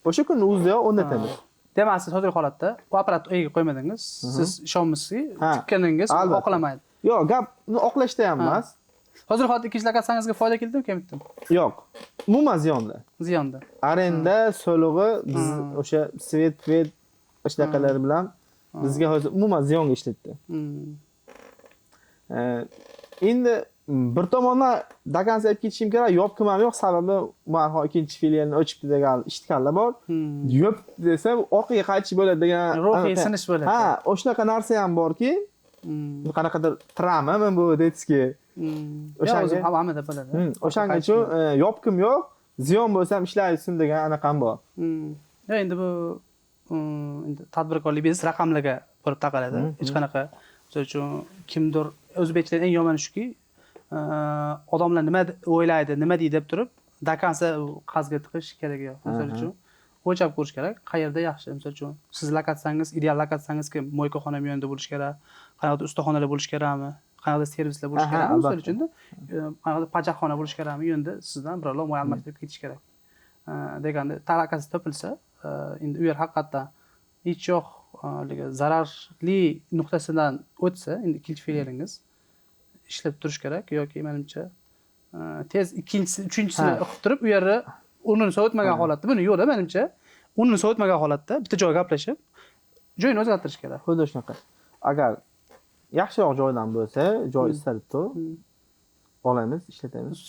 o'sha kunni o'zida o'rnatamiz. Demak, siz hozirgi holatda bu apparatni uyga qo'ymadingiz, siz ishonmaysizki, tikkaningiz oqlamaydi. Yo'q, gap oqlashda ham emas. Hozirgi holatda ikkinchi lokatsiyangizga foyda keldimi, kelmadimi? Yo'q. Umuman ziyonda. Ziyonda. Arenda so'lig'i biz o'sha svet, pvet shunaqa bilan bizga hozir umuman ziyonga ishlatdi. Endi bir tomondan dokansa olib ketishim kerak, yopkim ham yo'q, sababi man hozir ikkinchi filialni ochibdi degan eshitganlar bor. Yop desam, orqaga qaytish bo'ladi degan ruhiy sinish bo'ladi. Ha, o'shanaqa narsa ham borki, qanaqadir travma bu detski. O'shanga ham hammada bo'ladi. O'shanga uchun yopkim yo'q, ziyon bo'lsa ham ishlaysin degan anaqam bor. Yo, endi bu endi tadbirkorlik biznes raqamlarga borib taqaladi. Hech qanaqa, misol uchun kimdir o'zbekchilar eng yomoni shuki, odamlar nima o'ylaydi, nima deydi deb turib, dokansa qazga tiqish kerak yo'q. Misol uchun o'lchab ko'rish kerak, qayerda yaxshi. Misol uchun siz lokatsiyangiz, ideal lokatsiyangiz kim? Moykaxona yonida bo'lishi kerak, qanaqadir ustaxonalar bo'lishi kerakmi, qanaqadir servislar bo'lishi kerakmi? Misol uchun qanaqadir pajaqxona bo'lishi kerakmi? Yo'nda sizdan birorlar moy almashtirib ketish kerak. Deganda lokatsiya topilsa, endi u yer haqiqatdan hech yo'q zararli nuqtasidan o'tsa, endi ikkinchi filialingiz ishlab turish kerak yoki menimcha tez ikkinchisi, uchinchisini o'qib turib, u yerni o'rnini sovutmagan holatda, buni yo'q-da menimcha, o'rnini sovutmagan holatda bitta joyga gaplashib, joyini o'zgartirish kerak. Xuddi shunaqa. Agar yaxshiroq joydan bo'lsa, joy istalibdi, olamiz, ishlatamiz.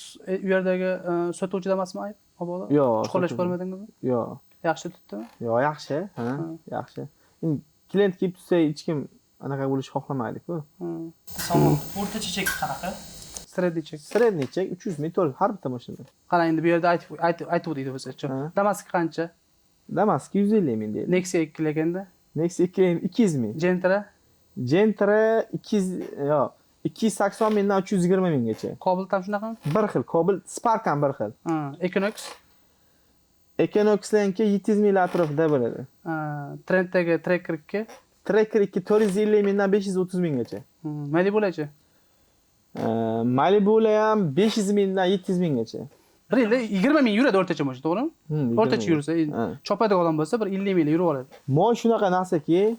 U yerdagi sotuvchida emasmi ayb? Mabodo? Yo'q. Chuqurlashib ko'rmadingizmi? Yo'q. Yaxshi tutdimi? Yo'q, yaxshi, ha, yaxshi. Endi klient kelib tutsa hech kim anaqa bo'lishni xohlamaydi-ku. Savol, o'rtacha chek qanaqa? Sredniy chek. Sredniy chek 300 ming to'rt har bitta mashinada. Qarang, endi bu yerda aytib o'tdi o'zi. Damask qancha? Damask 150 ming deydi. Nexia 2 legenda? Nexia 2 200 ming. Gentra? Gentra 200, yo'q, 280 mingdan 320 minggacha. Cobalt ham shunaqami? Bir xil, Cobalt, Spark ham bir xil. Ha, Equinox? Equinox'niki 700 ming atrofida bo'ladi. Ha, Trenddagi Tracker 2? Tracker 2 450 mingdan 530 minggacha. Malibu'chi? Malibu ham 500 mingdan 700 minggacha. Bir yilda 20 ming yuradi o'rtacha mashina, to'g'rimi? O'rtacha yursa, chopadigan odam bo'lsa bir 50 ming yurib oladi. Moy shunaqa narsaki,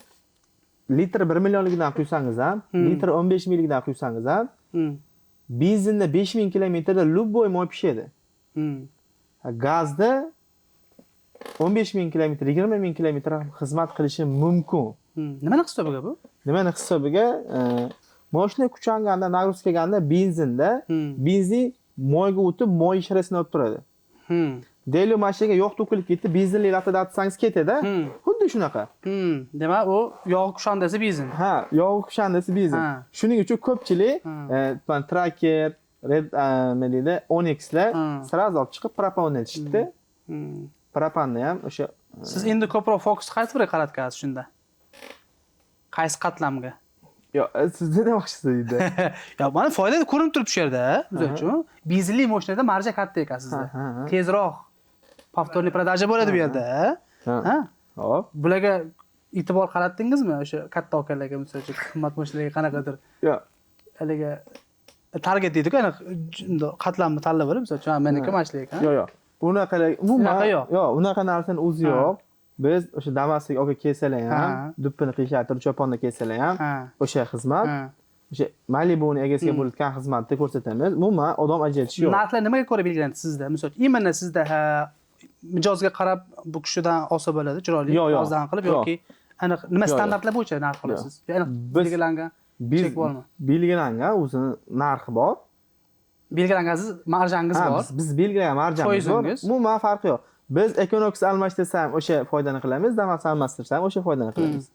litr 1 millionligidan quysangiz ham, litr 15 mingligidan quysangiz ham, benzinda 5000 kilometrda любой moy pishadi. Gazda 15 ming kilometr, 20 ming kilometr xizmat qilishi mumkin. Nimani hisobiga bu? Nimani hisobiga? Mashina kuchanganda, нагрузка kelganda benzinda benzin moyga o'tib, moy shirasini olib turadi. Deylik, mashinaga yog' to'kilib ketdi, benzinli latida atsangiz ketadi. Xuddi shunaqa. Demak, u yog' kushandasi benzin. Ha, yog' kushandasi benzin. Shuning uchun ko'pchilik mana Tracker, Red, nima deydi, Onixlar сразу olib chiqib propanni aytishdi. Propanni ham o'sha. Siz endi ko'proq fokus qaysi biriga qaratgansiz shunda? Qaysi qatlamga? Yo'q, siz nima demoqchisiz endi? Yo, mana foyda ko'rinib turibdi shu yerda. Misol uchun, benzinli mashinada marja katta ekan sizda. Ha, ha, ha. Tezroq повторный продажа bo'ladi bu yerda. Ha. Hop. Bularga e'tibor qaratdingizmi? O'sha katta akalarga, misol uchun, qimmat mashinalarga qanaqadir Yo'q. haligi target deydi-ku, aniq qatlamni tanlab olib, misol uchun, meniki mana shular ekan. Yo'q, yo'q. Unaqa umuman Unaqa yo'q. Yo'q, unaqa narsani o'zi yo'q. Biz o'sha Damasga olib kelsalar ham, duppini qiyshaytirib choponda kelsalar ham, o'sha xizmat, o'sha Malibu'ni egasiga bo'layotgan xizmatni ko'rsatamiz. Umuman odam ajratish yo'q. Narxlar nimaga ko'ra belgilanadi sizda? Misol uchun, именно sizda, ha, mijozga qarab bu kishidan olsa bo'ladi, chiroyli, Yo'q, yo'q. ozdan qilib Yo'q. yoki aniq nima Yo'q, yo'q. standartlar bo'yicha narx olasiz? Yo, aniq belgilangan Biz chek bormi? Belgilangan o'zini narxi bor. Belgilangan siz marjangiz Ha, bor. biz belgilagan marjamiz bor. Foizingiz. Umuman farqi yo'q. Biz Equinox almashtirsa ham o'sha foydani qilamiz, Damas almashtirsa ham o'sha foydani qilamiz.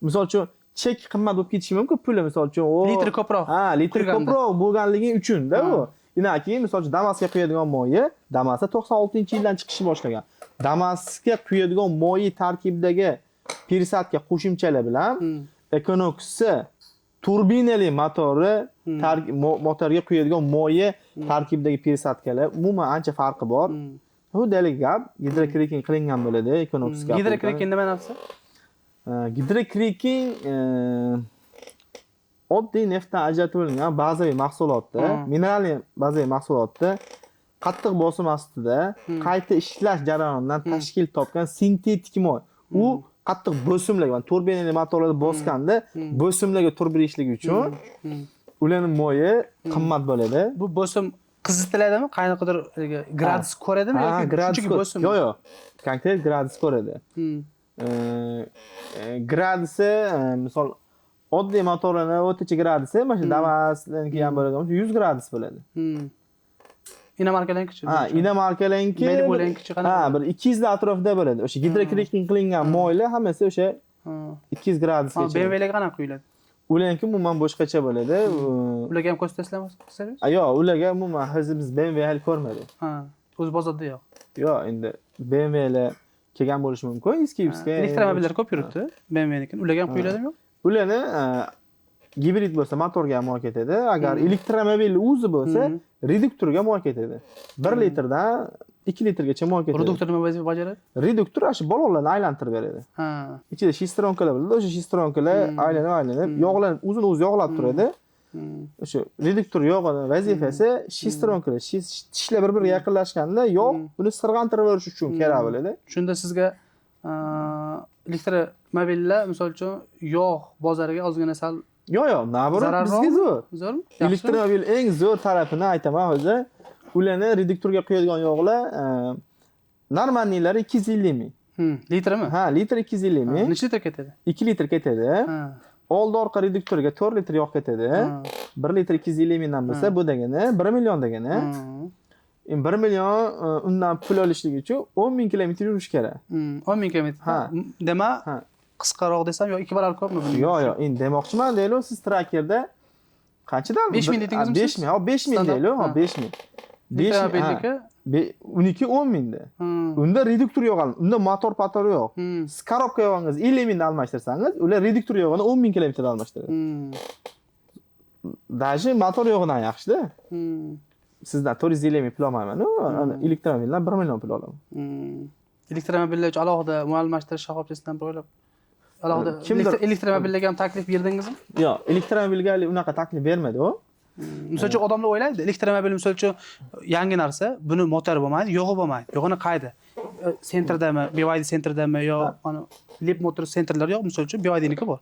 Misol uchun, chek qimmat bo'lib ketishi mumkin puli, misol uchun, o Litr ko'proq Ha, litr quyganda. ko'proq bo'lganligi uchun-da u. Undan keyin, misol uchun, Damasga quyadigan moyi, Damasda 96-yildan chiqishni boshlagan. Damasga quyadigan moyi tarkibidagi пересадка qo'shimchalar bilan Equinox'i turbinali motori motorga quyadigan moyi tarkibidagi пересадка lar umuman ancha farqi bor. Xuddi haligi gap, гидрокрекинг qilingan bo'ladi Equinoxga. Гидрокрекинг nima narsa? Гидрокрекинг oddiy neftdan ajratib olingan bazaviy mahsulotni, mineralniy bazaviy mahsulotni qattiq bosim ostida qayta ishlash jarayonidan tashkil topgan sintetik moy. U qattiq bosimlarga, mana turbinali motorlarda bosganda bosimlarga turib berishligi uchun ularning moyi qimmat bo'ladi. Bu bosim qizitiladimi? Qanaqadir haligi gradus ko'radimi Ha, yoki gradus shunchaki bosim? Yo'q, yo'q. Konkret gradus ko'radi. Gradusi, misol, oddiy motorlarni o'rtacha gradusi, mana shu Damasniki ham bo'ladi, 100 gradus bo'ladi. Иномарка larnikichi? Ha, иномарка larniki Malibu'larnikichi qanaqa? Ha, bir 200 atrofida bo'ladi. O'sha гидрокрекинг qilingan moylar hammasi o'sha 200 gradusgacha. BMW larga qanaqa quyiladi? Ularniki umuman boshqacha bo'ladi. Ularga ham ko'rsatasizlarmi servis? Yo'q, ularga umuman hozir biz BMW hali ko'rmadik. Ha, o'zi bozorda yo'q. Yo'q, endi BMWlar kelgan bo'lishi mumkin, eski eski. Elektromobillar ko'p yuribdi BMWniki. Ularga ham quyiladimi, yo'q? Ularni gibrid bo'lsa motorga ham moy ketadi. Agar elektromobil o'zi bo'lsa, reduktorga moy ketadi. 1 litrdan 2 litrgacha moy ketadi. Reduktor nima vazifa bajaradi? Reduktor shu balonlarni aylantirib beradi. Ichida шестерёнка lar bo'ladi, o'sha шестерёнка lar aylanib aylanib, yog'lanib, o'zini o'zi yog'lab turadi. O'sha reduktor yog'ini vazifasi шестерёнка lar, tishlar bir-biriga yaqinlashganda yog' buni sirg'antirib berish uchun kerak bo'ladi. Shunda sizga elektromobillar, misol uchun, yog' bozoriga ozgina sal Yo'q, yo'q, наоборот, zararroqmi? bizga zo'r. Zo'rmi? Yaxshimi? Elektromobil eng zo'r tarafini aytaman hozir. Ularni reduktorga quyadigan yog'lar нормальный lari 250 ming. Litrimi? Ha, litr 250 ming. Necha litr ketadi? 2 litr ketadi. Oldi orqa reduktorga 4 litr yog' ketadi. 1 litr 250 mingdan bo'lsa, bu degani 1 million degani. Endi 1 million undan pul olishlik uchun 10 ming kilometr yurish kerak. 10 ming kilometr. Ha. Demak, Ha. qisqaroq desam yo 2 barobar ko'pmi buning? Yo'q, yo'q, endi demoqchiman, deylik, siz Trackerda qanchadan? 5 ming dedingizmi 5 siz? ming, ha, 5 ming Standart, deylik, ha, ha. 5 ming. 5 ming, ha. Elektromobilniki? Uniki 10 mingda. Unda reduktor yo'q, unda motor pator yo'q. Siz коробка yog'ingizni 50 mingda almashtirsangiz, ular reduktor yog'ini 10 ming kilometrda almashtiradi. Даже motor yog'idan yaxshida. Sizdan 450 ming pul olmayman, ana elektromobildan 1 million pul olaman. Elektromobillar uchun alohida moy almashtirish shoxobchasidan bir o'ylab alohida Kimdir- elektromobillarga ham taklif berdingizmi? Yo'q, elektromobilga hali unaqa taklif bermadi u. Misol uchun, odamlar o'ylaydi, elektromobil, misol uchun, yangi narsa, buni motori bo'lmaydi, yog'i bo'lmaydi. Yog'ini qayda? Центр dami, BYD центр dami yo mana Leapmotor центр lar yo'q, misol uchun, BYDniki bor.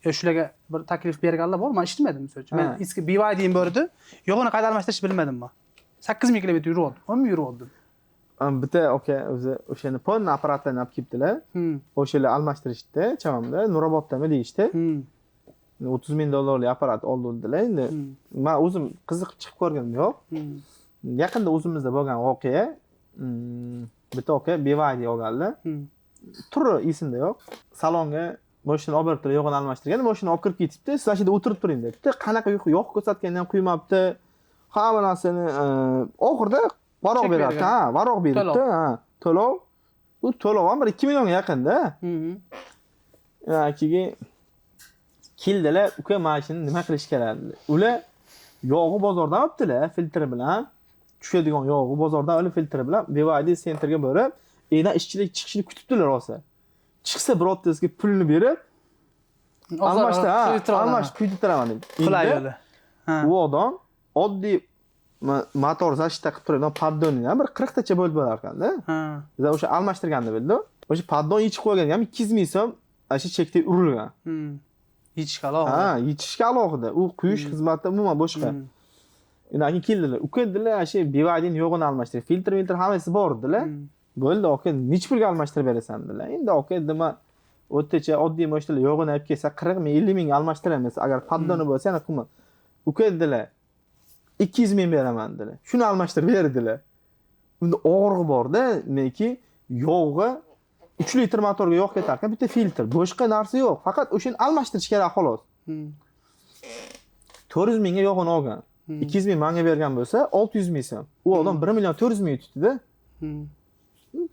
Yo shularga bir taklif berganlar bor, men eshitmadim, misol uchun. Men eski BYDim bor edi, yog'ini qayda almashtirishni bilmadim men. 8000 kilometr yurib oldim, 10 ming yurib oldim. Bitta aka o'zi o'shani полный apparatlarni olib kelibdilar. O'shalar almashtirishdi, chamamda, Nuroboddami deyishdi. 30 ming dollarlik apparat oldilar endi. Men o'zim qiziqib chiqib ko'rganim yo'q. Yaqinda o'zimizda bo'lgan voqea, bitta aka BYD olganlar. Turi esimda yo'q. Salonga mashina olib borib turib, yog'ini almashtirgan, mashina olib kirib ketibdi, siz shu yerda o'tirib turing debdi. Qanaqa yog' ko'rsatganini ham quymabdi. Hamma narsani oxirida varoq beradi. Ha, varoq beribdi. Ha, to'lov. U to'lov ham bir 2 millionga yaqinda. Keyin keldilar, uka mana shuni nima qilish kerak dedi. Ular yog'i bozordan olibdilar, filtri bilan. Tushadigan yog'i bozordan olib filtri bilan BYD sentrga borib, endi ishchilik chiqishini kutibdilar rosa. Chiqsa birortasiga pulni berib, almashib kuydirtiraman deb. Qulay. U odam oddiy motor защита qilib turadigan poddonni ham bir 40 tacha bo'lib bo'lar ekanda. Biz o'sha almashtirganini bildi. O'sha poddon yechib qo'ygan ham 200 ming so'm o'sha chekda urilgan. Yechishga alohida. Ha, yechishga alohida. U quyish xizmati umuman boshqa. Endi keyin keldilar. Uka dedilar, o'sha BYDning yog'ini almashtirib, filtr hammasi bor dedilar. Bo'ldi, aka, necha pulga almashtirib berasan dedilar. Endi aka nima o'rtacha oddiy mashinalar yog'ini olib kelsa 40 ming, 50 ming almashtiramiz. Agar poddoni bo'lsa yana qimmat. Uka dedilar, 200 ming beraman dedilar. Shuni almashtirib ber dedilar. Unda og'rig'i bor-da, neki yog'i 3 litr motorga yog' ketar ekan, bitta filtr, boshqa narsa yo'q. Faqat o'shani almashtirish kerak xolos. 400 mingga yog'ini olgan. 200 ming menga bergan bo'lsa, 600 ming so'm. U odam 1 million 400 ming yutdi-da.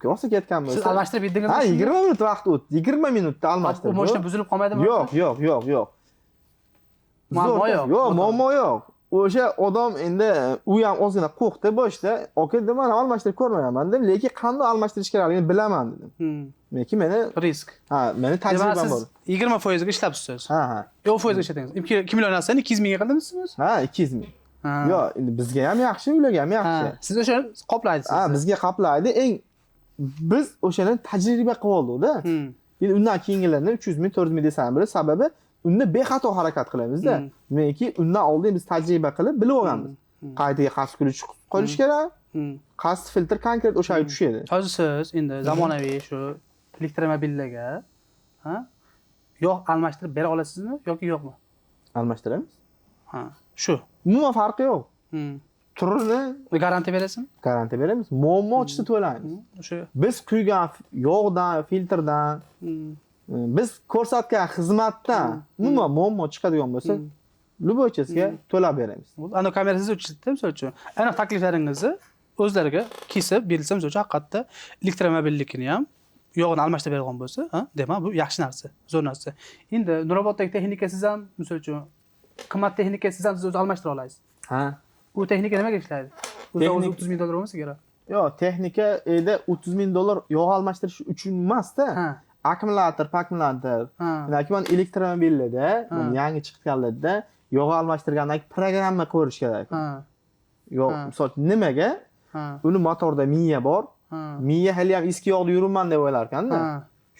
Rosa ketgan bo'lsa. Siz almashtirib berdingizmi? Ha, 20 minut vaqt o'tdi. 20 minutda almashtirdi. U mashina buzilib qolmaydimi? Yo'q. Muammo yo'q. Yo'q, muammo yo'q. O'sha odam endi u ham ozgina qo'rqdi boshda. Aka dedim, men almashtirib ko'rmaganman dedim, lekin qanday almashtirish kerakligini bilaman dedim. Lekin meni risk. Ha, meni tajribam bor. 20% ga ishlabsiz. Ha. Yo'q, foizga ishladingiz. 2 million narsani 200 mingga qildingizmi? Ha, 200 ming. Yo'q, endi bizga ham yaxshi, ularga ham yaxshi. Siz o'sha qoplaysiz. Ha, bizga qoplaydi. Eng biz o'shani tajriba qilib oldik-da. Endi undan keyingilarni 300 ming, 400 ming desam bir sababi unda bexato harakat qilamiz-da. Demakki, undan oldin biz tajriba qilib bilib olganmiz. Qaytaga qaysi ключ qo'yish kerak, qaysi filtr konkret o'sha tushadi. Hozir siz endi zamonaviy shu elektromobillarga, ha, yog' almashtirib bera olasizmi yoki yo'qmi? Almashtiramiz. Ha, shu. Umuman farqi yo'q. Turini garantiya berasizmi? Garantiya beramiz. Muammo chiqsa to'laymiz. O'sha biz quygan yog'dan, filtrdan, biz ko'rsatgan xizmatdan umuman muammo chiqadigan bo'lsa, любойchasiga to'lab beramiz. Ana kamerasiz o'chirdi, misol uchun. Aniq takliflaringizni o'zlariga kesib berilsa, misol uchun haqiqatda elektromobillikini ham yog'ini almashtirib beradigan bo'lsa, ha, demak bu yaxshi narsa, zo'r narsa. Endi Nuroboddagi texnikasiz ham, misol uchun, qimmat texnikasiz ham siz o'zi almashtira olasiz. Ha. U texnika nimaga ishlaydi? O'zi 30 ming dollar bo'lmasa kerak. Yo'q, texnika edi 30 ming dollar yog' almashtirish uchun emas-da. Akkumulyator, pakkumulyator. Yoki mana elektromobillarda, yangi chiqqanlarda yog' almashtirgandan keyin programma ko'rish kerak. Yo'q, misol nimaga? Uni motorda miya bor. Miya hali ham eski yog'da yuribman deb o'ylar ekanda.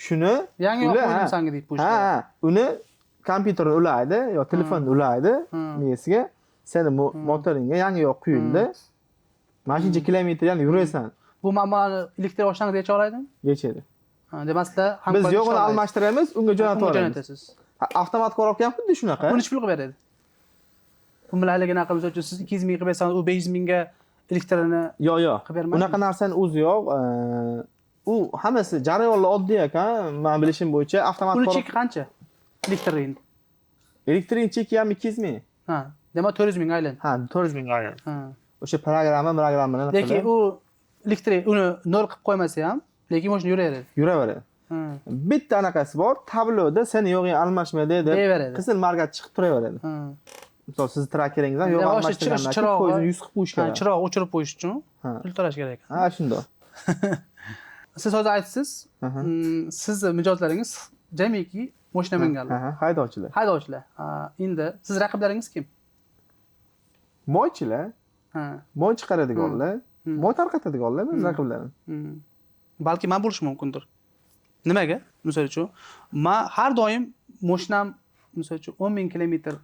Shuni yangi yog' qo'ydim sanga deb qo'yishadi. Ha, uni kompyuterni ulaydi yo telefonni ulaydi miyasiga. Seni motoringga yangi yog' quyildi. Mana shuncha kilometr ya'ni yurasan. Bu muammoni elektr oshnangiz yecha oladimi? Yechadi. Demak, sizlar biz yog'ini almashtiramiz, unga jo'natib yuboramiz. Avtomat korobka ham xuddi shunaqa. Buni necha pul qilib beradi? Bu bilan haligi naqa, misol uchun siz 200 ming qilib bersangiz, u 500 mingga elektrini Yo'q. qilib bermaydi. Unaqa narsani o'zi yo'q. U hammasi jarayonlar oddiy ekan, men bilishim bo'yicha avtomat Uni cheki qancha? Elektrning. Elektrning cheki ham 200 ming. Ha, demak 400 ming aylandi. Ha, 400 ming aylandi. Ha. O'sha programmani qilib. Lekin u elektr uni nol qilib qo'ymasa ham, lekin mashina yuraveradi. Yuraveradi. Bitta anaqasi bor, tabloda seni yo'g'ing almashmaydi deb qizil markat chiqib turaveradi. Misol siz trackeringiz ham yo'q almashtirgandan keyin foizini 100 qilib qo'yish kerak. Chiroq o'chirib qo'yish uchun pul to'lash kerak ekan. Ha, shundoq. Siz hozir aytdingiz, sizni mijozlaringiz jamiki mashina minganlar. Haydovchilar. Haydovchilar. Endi siz raqiblaringiz kim? Moychilar. Moy chiqaradiganlar, moy tarqatadiganlar mening raqiblarim. Balki men bo'lishim mumkindir. Nimaga? Misol uchun, men har doim mashinam misol uchun 10 ming kilometr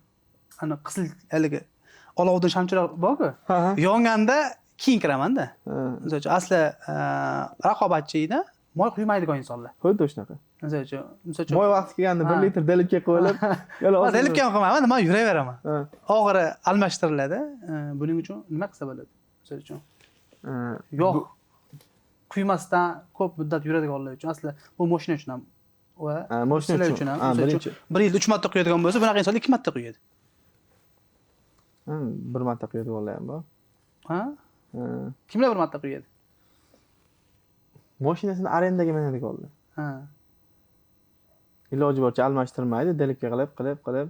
ana qizil haligi olovdan shamchiroq bor-ku. Yonganda keyin kiraman-da. Misol uchun, asli raqobatchi edi. Moy quymaydigan insonlar. Xuddi shunaqa. Misol uchun Moy vaqti kelganda 1 litr delibga qo'yilib, delibga ham qo'ymayman, nima yuraveraman. Oxiri almashtiriladi. Buning uchun nima qilsa bo'ladi? Misol uchun. Yo'q. Quymasdan ko'p muddat yuradiganlar uchun asli bu mashina uchun ham va mashina uchun ham. Birinchi bir yilda 3 marta quyadigan bo'lsa, bunaqa insonlar 2 marta quyadi. Bir marta quyadiganlar ham bor. Ha? Kimlar bir marta quyadi? Mashinasini arendaga minadiganlar. Ha. Iloji boricha almashtirmaydi, delibga qilib.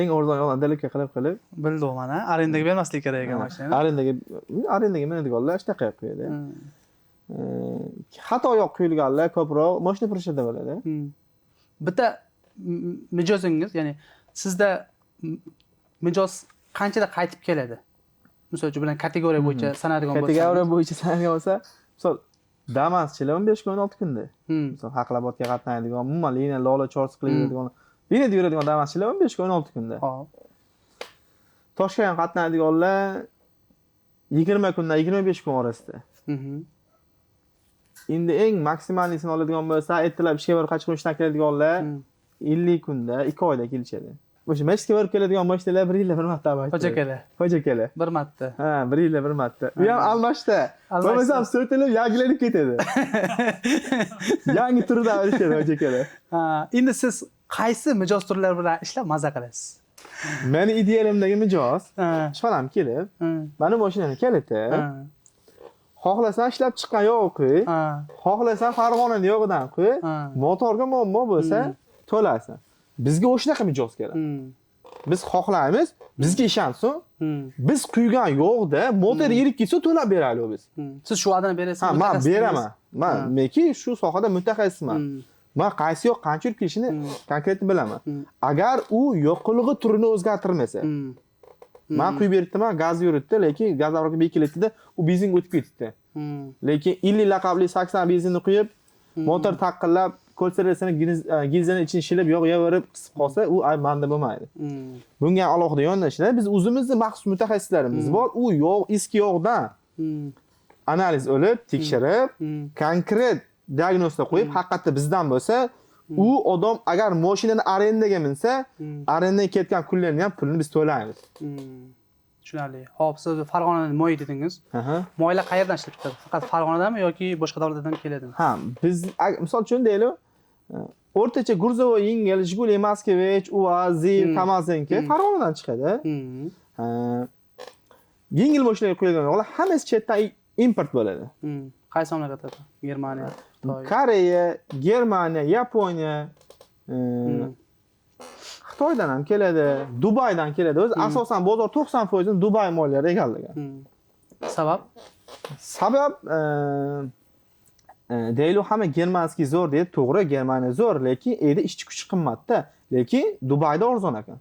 Eng arzon yo'li delibga qilib. Bildim mana, arendaga bermaslik kerak ekan mashinani. Arendaga minadiganlar shunaqa qilib qo'yadi. Xato yo'q quyilganlar ko'proq mashina purishada bo'ladi. Bitta mijozingiz, ya'ni sizda mijoz qanchada qaytib keladi? Misol uchun bilan kategoriya bo'yicha sanadigan bo'lsa. Kategoriya bo'yicha sanadigan bo'lsa, misol Damaschilar 15 kun 16 kunda. Misol Haqlabodga qatnaydigan, umuman liniya Lola Chorsi qilib yuradigan, liniyada yuradigan Damaschilar 15 kun 16 kunda. Hop. Toshkentga qatnaydiganlar 20 kundan 25 kun orasida. Endi eng maksimalnisini oladigan bo'lsa, ertalab ishga borib qaytib ishdan keladiganlar 50 kunda, 2 oyda kelishadi. O'sha mashinaga borib keladigan mashinalar 1 yilda bir marta almashadi. Hoji akalar. Bir marta. Ha, 1 yilda bir marta. U ham almashda. Bo'lmasam so'tilib yangilanib ketadi. Yangi turida almashadi hoji akalar. Ha, endi siz qaysi mijoz turlari bilan ishlab maza qilasiz? Meni idealimdagi mijoz, ishxonam kelib, meni mashinani kaliti, xohlasan ishlab chiqqan yog' quy, xohlasan Farg'onani yog'idan quy, motorga muammo bo'lsa to'lasan. Bizga o'shanaqa mijoz kerak. Biz xohlaymiz, bizga ishonsin. Biz quygan yog'da motor erib ketsa to'lab beraylik biz. Siz shu va'dani berasiz. Ha, men beraman. Men meki shu sohada mutaxassisman. Men qaysi yo'q qancha yurib kelishini konkretni bilaman. Agar u yoqilg'i turini o'zgartirmasa, men quyib beribdiman, gaz yuritdi, lekin gaz avrog'i bekilatdi, u benzinga o'tib ketdi. Lekin 50 laqabli 80 benzinni quyib, motor taqillab, kolserasini gilzani ichini shilib, yog' yaverib qisib qolsa, u ayb menda bo'lmaydi. Bunga alohida yondashiladi. Biz o'zimizni maxsus mutaxassislarimiz bor. U yog', eski yog'dan analiz olib, tekshirib, konkret diagnozda qo'yib, haqiqatda bizdan bo'lsa, u odam agar mashinani arendaga minsa, arendaga ketgan kunlarning ham pulini biz to'laymiz. Tushunarli. Xo'p, siz Farg'onada moy dedingiz. Moylar qayerdan ishlab chiqadi? Faqat Farg'onadanmi yoki boshqa davlatlardan keladimi? Ha, biz misol uchun deylik, o'rtacha грузовой yengil Jiguli, Moskvich, UAZ, Zil, Kamazinki Farg'onadan chiqadi. Yengil mashinaga qo'yilgan yog'lar hammasi chetdan import bo'ladi. Qaysi mamlakatlardan? Germaniya, Xitoy, Koreya, Germaniya, Yaponiya, Xitoydan ham keladi, Dubaydan keladi. O'zi asosan bozor 90% Dubay mollari egallagan. Sabab? Sabab deylik hamma germanskiy zo'r deydi, to'g'ri, Germaniya zo'r, lekin endi ishchi kuchi qimmatda, lekin Dubayda arzon ekan.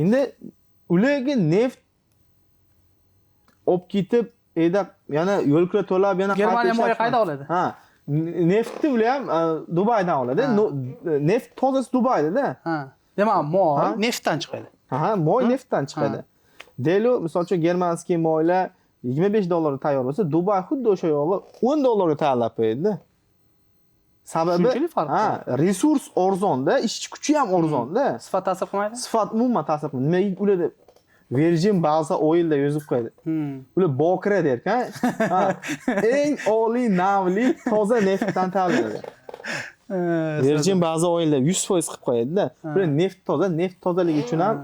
Endi ularga neft olib ketib, endi yana yo'l kira to'lab, yana Germaniya moyi qayda oladi? Ha, neftni ular ham Dubaydan oladi. Neft tozasi Dubayda-da. Ha. Demak, moy neftdan chiqadi. Ha, moy neftdan chiqadi. Deylik, misol uchun germanskiy moylar $25 tayyor bo'lsa, Dubay xuddi o'sha yog'i $10 tayyorlab qo'yadi-da. Sababi, ha, resurs arzonda, ishchi kuchi ham arzonda. Sifat ta'sir qilmaydi? Sifat umuman ta'sir qilmaydi. Nimaga ularda Virgin Balsa Oilda yozib qo'yadi. Ular bokira derkan. Eng oliy navli toza neftdan tayyorlanadi. Virgin Balsa Oilda 100% qilib qo'yadi-da. Ular neft toza, neft tozaligi uchun ham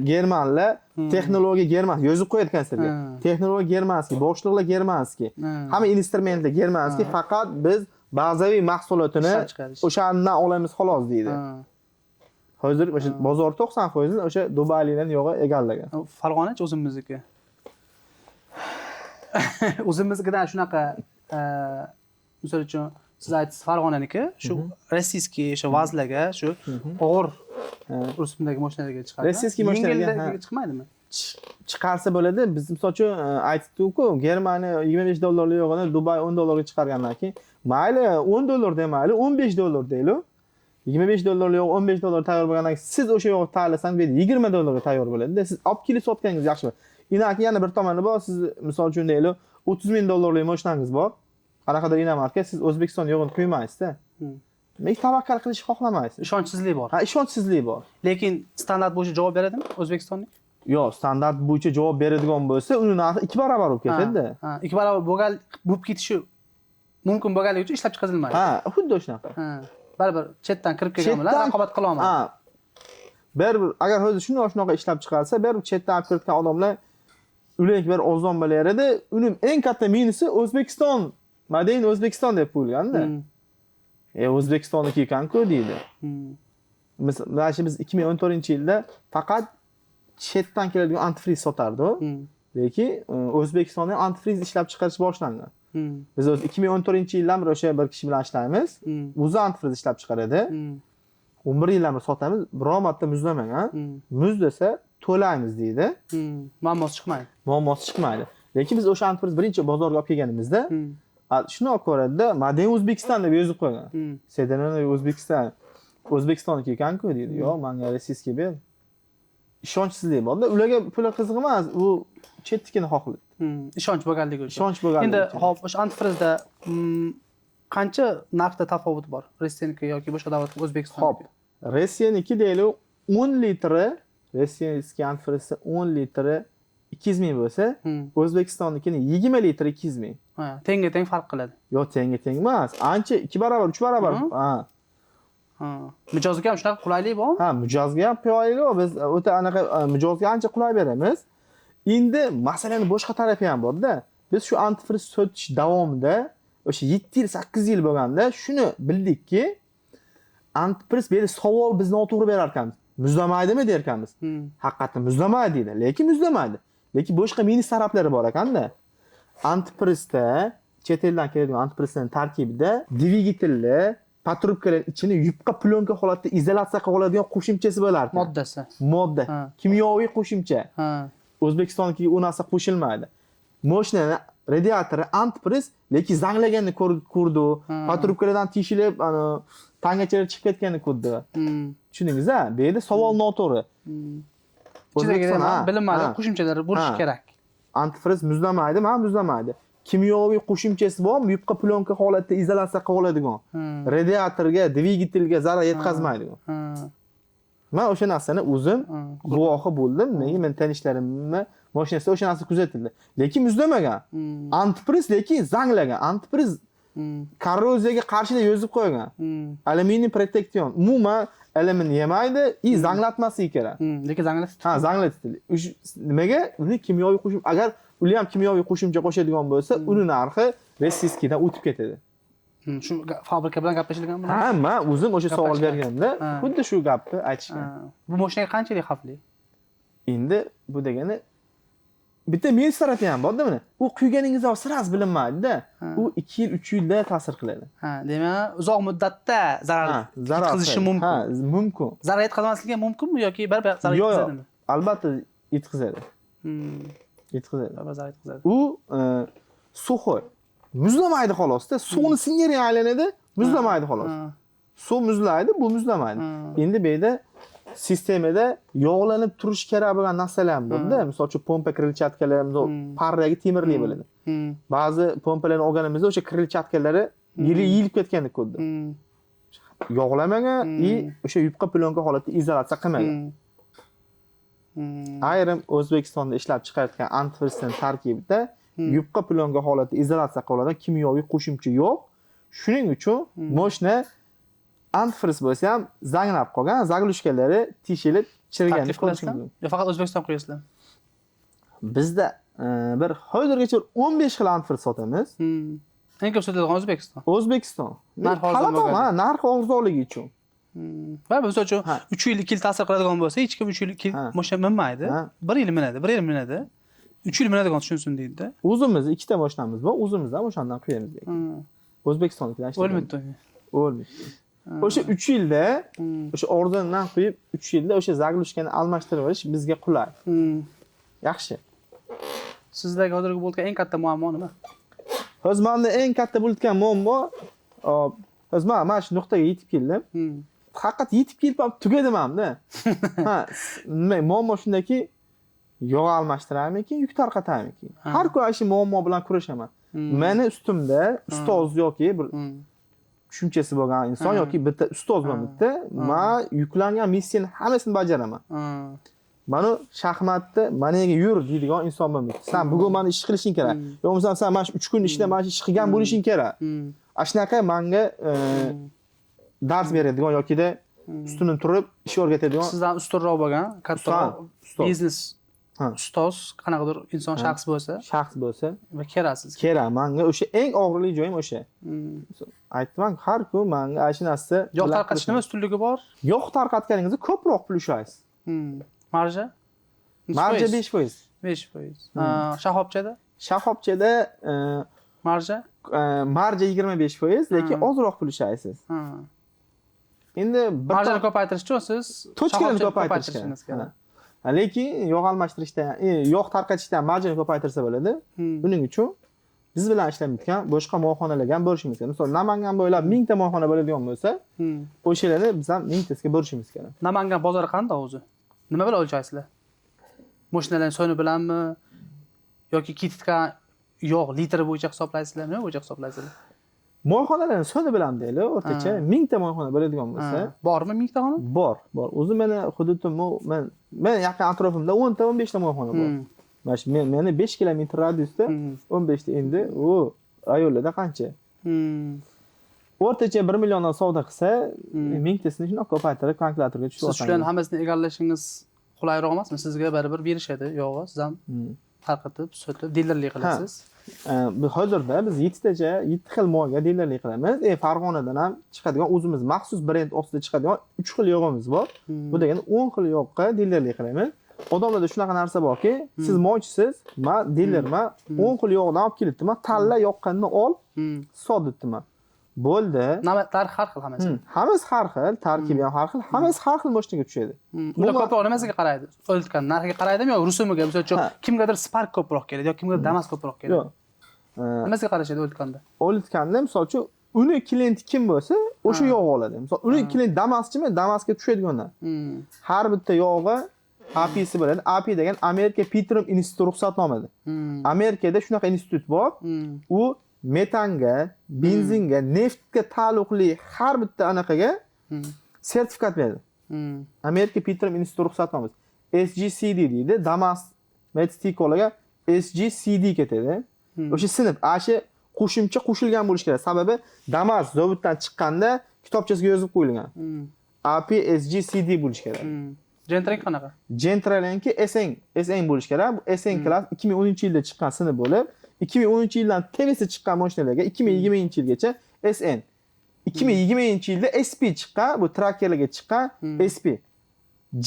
germanlar texnologiya german yozib qo'yadi sizlarga. Texnologiya germanskiy, boshliqlar germanskiy, hamma instrumentlar germanskiy, faqat biz bazaviy mahsulotini o'shandan olamiz xolos deydi. Hozir o'sha bozor 90% o'sha Dubayliklarning yog'i egallagan. Farg'onachi o'zimizniki. O'zimiznikidan shunaqa misol uchun siz aytdingiz Farg'onaniki, shu rossiyskiy o'sha vazlarga, shu og'ir rusumdagi mashinalarga chiqadi. Rossiyskiy mashinalarga chiqmaydimi? Chiqarsa bo'ladi. Biz misol uchun aytdik-ku, Germaniya $25 yog'ini Dubay $10 chiqargandan keyin, mayli $10 demayli, $15 deylik. $25 yog' $15 tayyor bo'lgandan keyin siz o'sha yog'ni tayyorlasangiz, bu yerda $20 tayyor bo'ladi-da. Siz olib kelib sotganingiz yaxshi bo'ladi. Inaki yana bir tomoni bor, siz misol uchun deylik, $30,000 mashinangiz bor. Qanaqadir inomarka, siz O'zbekiston yog'ini quymaysizda. Nimaga tavakkal qilishni xohlamaysiz? Ishonchsizlik bor. Ha, ishonchsizlik bor. Lekin standart bo'yicha javob beradimi O'zbekistonlik? Yo'q, standart bo'yicha javob beradigan bo'lsa, uni narxi 2 barobar bo'lib ketadi-da. Ha, 2 barobar bo'lib ketishi mumkin bo'lganligi uchun ishlab chiqarilmaydi. Ha, xuddi shunaqa. Ha, baribir chetdan kirib kelgan bilan raqobat qila olmaydi. Ha. Baribir agar hozir shunaqa ishlab chiqarsa, baribir chetdan olib kiritgan odamlar ularga bir arzon bo'lar edi. Uning eng katta minusi O'zbekiston, Made in O'zbekiston deb qo'yilganda. O'zbekistonniki ekan-ku deydi. Mana shu biz 2014-yilda faqat chetdan keladigan antifriz sotardi. Lekin O'zbekistonda antifriz ishlab chiqarish boshlangan. Biz o'zi 2014-yildan beri o'sha bir kishi bilan ishlaymiz. O'zi antifriz ishlab chiqaradi. 11 yildan beri sotamiz, biror marta muzlamagan. Muz desa to'laymiz deydi. Muammosi chiqmaydi. Muammosi chiqmaydi. Lekin biz o'sha antifriz birinchi bozorga olib kelganimizda shuni olib ko'radida, Made in O'zbekiston deb yozib qo'ygan. Sedanani O'zbekiston, O'zbekistonniki ekan-ku deydi. Yo'q, menga rossiyskiy ber. Ishonchsizlik bor-da. Ularga puli qiziq emas, u chetnikini xohlaydi. Ishonch bo'lganligi uchun. Ishonch bo'lganligi Endi uchun. Hop, o'sha antifrizda qancha narxda tafovut bor? Rossiyaniki yoki boshqa davlat O'zbekistonniki? Hop, Rossiyaniki deylik 10 litri, rossiyskiy antifrizi 10 litri 200 ming bo'lsa, O'zbekistonnikini 20 litri 200 ming. Ha, tengga teng farq qiladi. Yo'q, tengga teng emas. Ancha 2 barobar, 3 barobar. Ha. Ha. Mijozga ham shunaqa qulaylik bormi? Ha, mijozga ham qulaylik bor. Biz o'ta anaqa mijozga ancha qulay beramiz. Endi masalaning boshqa tarafi ham bor-da. Biz shu antifriz sotish davomida o'sha 7 yil, 8 yil bo'lganda shuni bildikki, antifriz berib savol biz noto'g'ri berar ekanmiz. Muzlamaydimi der ekanmiz. Haqiqatda muzlamaydi deydi, lekin muzlamaydi. Lekin boshqa minus taraflari bor ekanda. Antifrizda chet eldan keladigan antifrizning tarkibida dvigatelli patrubkalar ichini yupqa plyonka holatda izolyatsiya qilib oladigan qo'shimchasi bo'lar ekan. Moddasi. Modda. Kimyoviy qo'shimcha. O'zbekistonga u narsa qo'shilmaydi. Mashinani radiatori antifriz, lekin zanglaganini ko'rdi. Patrubkalardan teshilib, ana tangachalar chiqib ketganini ko'rdi. Tushundingiz-a? Bu yerda savol noto'g'ri. Ichidagi O'zbekiston, bilinmadi, qo'shimchalar bo'lishi kerak. Antifriz muzlamaydi, mana muzlamaydi. Kimyoviy qo'shimchasi bormi? Yupqa plyonka holatda izolyatsiya qilib oladigan. Radiatorga, dvigatelga zarar yetkazmaydigan. Men o'sha narsani o'zim guvohi bo'ldim. Nega men tanishlarimni mashinasida o'sha narsa kuzatildi. Lekin muzlamagan. Antifriz lekin zanglagan. Antifriz korroziyaga qarshi deb yozib qo'ygan. Alyuminiy proteksion. Umuman alyumin yemaydi, zanglatmasligi kerak. Lekin zanglatdi. Ha, zanglatdi. O'sha nimaga? Uni kimyoviy qo'shim, agar ular ham kimyoviy qo'shimcha qo'shadigan bo'lsa, uni narxi rossiyskiydan o'tib ketadi. Shu fabrika bilan gaplashilganmi? Ha, men o'zim o'sha savol Gaplashgan. berganda xuddi shu gapni aytishgan. Bu mashinaga qanchalik xavfli? Endi bu degani bitta minus tarafi ham bor-da buni. U quyganingizda sraz bilinmaydi-da. U 2 yil, 3 yilda ta'sir qiladi. Ha, demak, uzoq muddatda zarar Zarar yetkazishi qiladi. mumkin. Ha, mumkin. Zarar yetkazmasligi mumkinmi yoki baribir zarar Yo'q, yo'q. yetkazadimi? Albatta yetkazadi. Yetkazadi. Baribir zarar yetkazadi. U suxoy. Muzlamaydi xolosda. Suvni singari aylanadi, muzlamaydi xolos. Suv muzlaydi, bu muzlamaydi. Endi bu yerda sistemada yog'lanib turish kerak bo'lgan narsalar ham bor-da. Misol uchun pompa krılchatkalar, parragi temirli bo'ladi. Ba'zi pompalarni olganimizda o'sha krılchatkalari yeyilib ketganini ko'rdim. Yog'lamagan o'sha yupqa plyonka holatda izolyatsiya qilmagan. Ayrim O'zbekistonda ishlab chiqarayotgan antifrizning tarkibida yupqa plyonka holatda izolyatsiya qilingan kimyoviy qo'shimcha yo'q. Shuning uchun moshina antifriz bo'lsa ham zanglab qolgan, zaglushkalari teshilib chiriganini Taklif ko'rish qilasizlar? mumkin. Yo faqat O'zbekiston qo'yasizlar? Bizda bir hozirgacha 15 xil antifriz sotamiz. Eng ko'p sotiladigan O'zbekiston. O'zbekiston. Narx arzon Talab ham, bo'lgani. ha, narx arzonligi uchun. Va misol uchun 3 yil 2 yil ta'sir qiladigan bo'lsa, hech kim 3 yil 2 yil mashina minmaydi. 1 yil minadi, 1 yil minadi. 3 yil minadigan tushunsin deydi-da. O'zimiz ikkita mashinamiz bor, o'zimizdan o'shandan qo'yamiz lekin. O'zbekistonnikidan ishlagan. O'lmabdi. O'lmabdi. O'sha 3 yilda, o'sha arzondan qo'yib 3 yilda o'sha zaglushkani almashtirib olish bizga qulay. Yaxshi. Sizdagi hozirgi bo'lgan eng katta muammo nima? Hozir menda eng katta bo'lgan muammo, hozir men mana shu nuqtaga yetib keldim. Faqat yetib kelib ham tugadim hamda. Ha, nima muammo shundaki, yog' almashtiramikin, yuk tarqatamikin? Har kun shu muammo bilan kurashaman. Meni ustimda ustoz yoki bir tushunchasi bo'lgan inson yoki bitta ustoz bilan bitta man yuklangan missiyani hammasini bajaraman. Mani shaxmatda maniga yur deydigan inson bo'lmaydi. San bugun mana ish qilishing kerak. Yo bo'lmasam san mana shu 3 kun ichida mana shu ish qilgan bo'lishing kerak. Shunaqa manga dars beradigan yokida ustimdan turib ish o'rgatadigan sizdan ustunroq bo'lgan kattaroq biznes ustoz qanaqadir inson shaxs bo'lsa, va kerak. Kerak manga o'sha eng og'irli joyim o'sha. Aytdim, har kun manga ana shu narsa yog' tarqatish nima ustunligi bor? Yog' tarqatganingizda ko'proq pul ushlaysiz. Marja? Marja 5%. 5%. Shoxobchada? Shoxobchada marja? Marja 25%, lekin ozroq pul ushlaysiz. Endi marjani ko'paytirish uchun siz tochkalarni ko'paytirishingiz kerak. Lekin yog' almashtirishda, yog' tarqatishda marjani ko'paytirsa bo'ladi. Buning uchun biz bilan ishlamayotgan boshqa molxonalarga ham borishimiz kerak. Masalan, Namangan bo'ylab 1000 ta molxona bo'ladigan bo'lsa, o'shalarni biz ham 1000 tasiga borishimiz kerak. Namangan bozori qanday o'zi? Nima bilan o'lchaysizlar? Mashinalarning soni bilanmi yoki ketgan yog' litri bo'yicha hisoblaysizlar, nima bo'yicha hisoblaysizlar? Molxonalarning soni bilan deylik, o'rtacha 1000 ta molxona bo'ladigan bo'lsa, bormi 1000 ta xona? Bor, bor. O'zi meni hududim, men yaqin atrofimda 10 ta 15 ta molxona bor. Mana shu meni 5 kilometr radiusda 15 ta, endi u rayonlarda qancha? O'rtacha 1 milliondan savdo qilsa, 1000 tasini shundoq ko'paytirib kalkulatorga tushib olsangiz. Siz shularning hammasini egallashingiz qulayroq emasmi? Sizga baribir berishadi, yo'q, siz ham tarqatib, sotib, dilerlik qilasiz. Hozirda biz 7 xil molga dilerlik qilamiz. Farg'onadan ham chiqadigan o'zimiz maxsus brend ostida chiqadigan 3 xil yog'imiz bor. Bu degani 10 xil yoqqa dilerlik qilamiz. Odamlarda shunaqa narsa borki, siz moychisiz, men dilerman, 10 xil yog'dan olib kelibdiman, tanla yoqqanini ol, sot debdiman. Bo'ldi. Narx har xil hammasi. Hammasi har xil, tarkibi ham har xil, hammasi har xil mashinaga tushadi. Ular ko'proq nimasiga qaraydi? O'ltgan narxiga qaraydimi yo rusumiga? Misol uchun, kimgadir Spark ko'proq keladi yoki kimgadir Damas ko'proq keladi. Yo'q. Nimasiga qarashadi o'ltganda? O'ltganda misol uchun uni klienti kim bo'lsa, o'sha yog' oladi. Misol uni klient Damaschimi, Damasga tushadiganlar. Har bitta yog'i API'si bo'ladi. API degan Amerika Petroleum instituti ruxsatnomasi. Amerikada shunaqa institut bor. U metanga, benzinga, neftga taalluqli har bitta anaqaga sertifikat beradi. Amerika Petroleum instituti ruxsatnomasi. SGCD deydi. Damas Metstikolarga SGCD ketadi. O'sha sinf, ana qo'shimcha qo'shilgan bo'lishi kerak. Sababi Damas zavoddan chiqqanda kitobchasiga yozib qo'yilgan. API SGCD bo'lishi kerak. Gentrang qanaqa? Gentralinki SN bo'lishi kerak. Bu SN klass 2010-yilda chiqqan sinf bo'lib, 2010-yildan TV'si chiqqan mashinalarga 2020-yilgacha SN. 2020-yilda SP chiqqan, bu trakkerlarga chiqqan SP.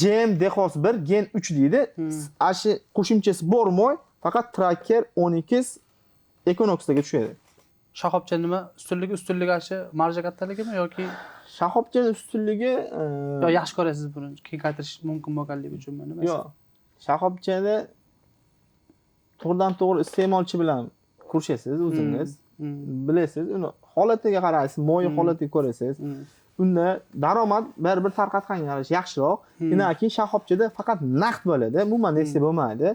GM Dexos 1 Gen 3 deydi. Ana shu qo'shimchasi bormoy, faqat trakker 12 Equinox'ga tushadi. Shoxobcha nima ustunligi? Ustunligi ana shu marja kattaligimi yoki shoxobchaning ustunligi? Yo yaxshi ko'rasiz buni kengaytirish mumkin bo'lganligi uchunmi nima? Yo'q. Shoxobchani to'g'ridan to'g'ri iste'molchi bilan ko'rishasiz o'zingiz. Bilasiz, uni holatiga qaraysiz, moyi holatiga ko'rasiz. Unda daromad baribir tarqatganga qarash yaxshiroq. Undan keyin shoxobchada faqat naqd bo'ladi, umuman nesiya bo'lmaydi.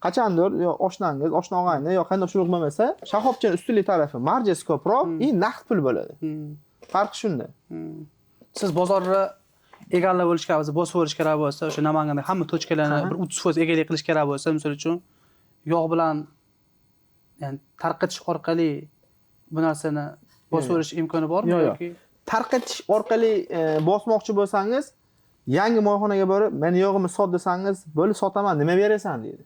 Qachondir yo oshnangiz, oshna og'ayni yo qarindosh urug' bo'lmasa, shoxobchaning ustunlik tarafi marjasi ko'proq va naqd pul bo'ladi. Farq shunda. Siz bozorni egallab olish kerak bo'lsa, bosib olish kerak bo'lsa, o'sha Namanganda hamma tochkalarni bir 30% egalik qilish kerak bo'lsa, misol uchun yog' bilan, ya'ni tarqatish orqali bu narsani bosib olish imkoni bormi yoki tarqatish orqali bosmoqchi bo'lsangiz, yangi molxonaga borib, meni yog'imni sot desangiz, bo'lib sotaman, nima berasan deydi.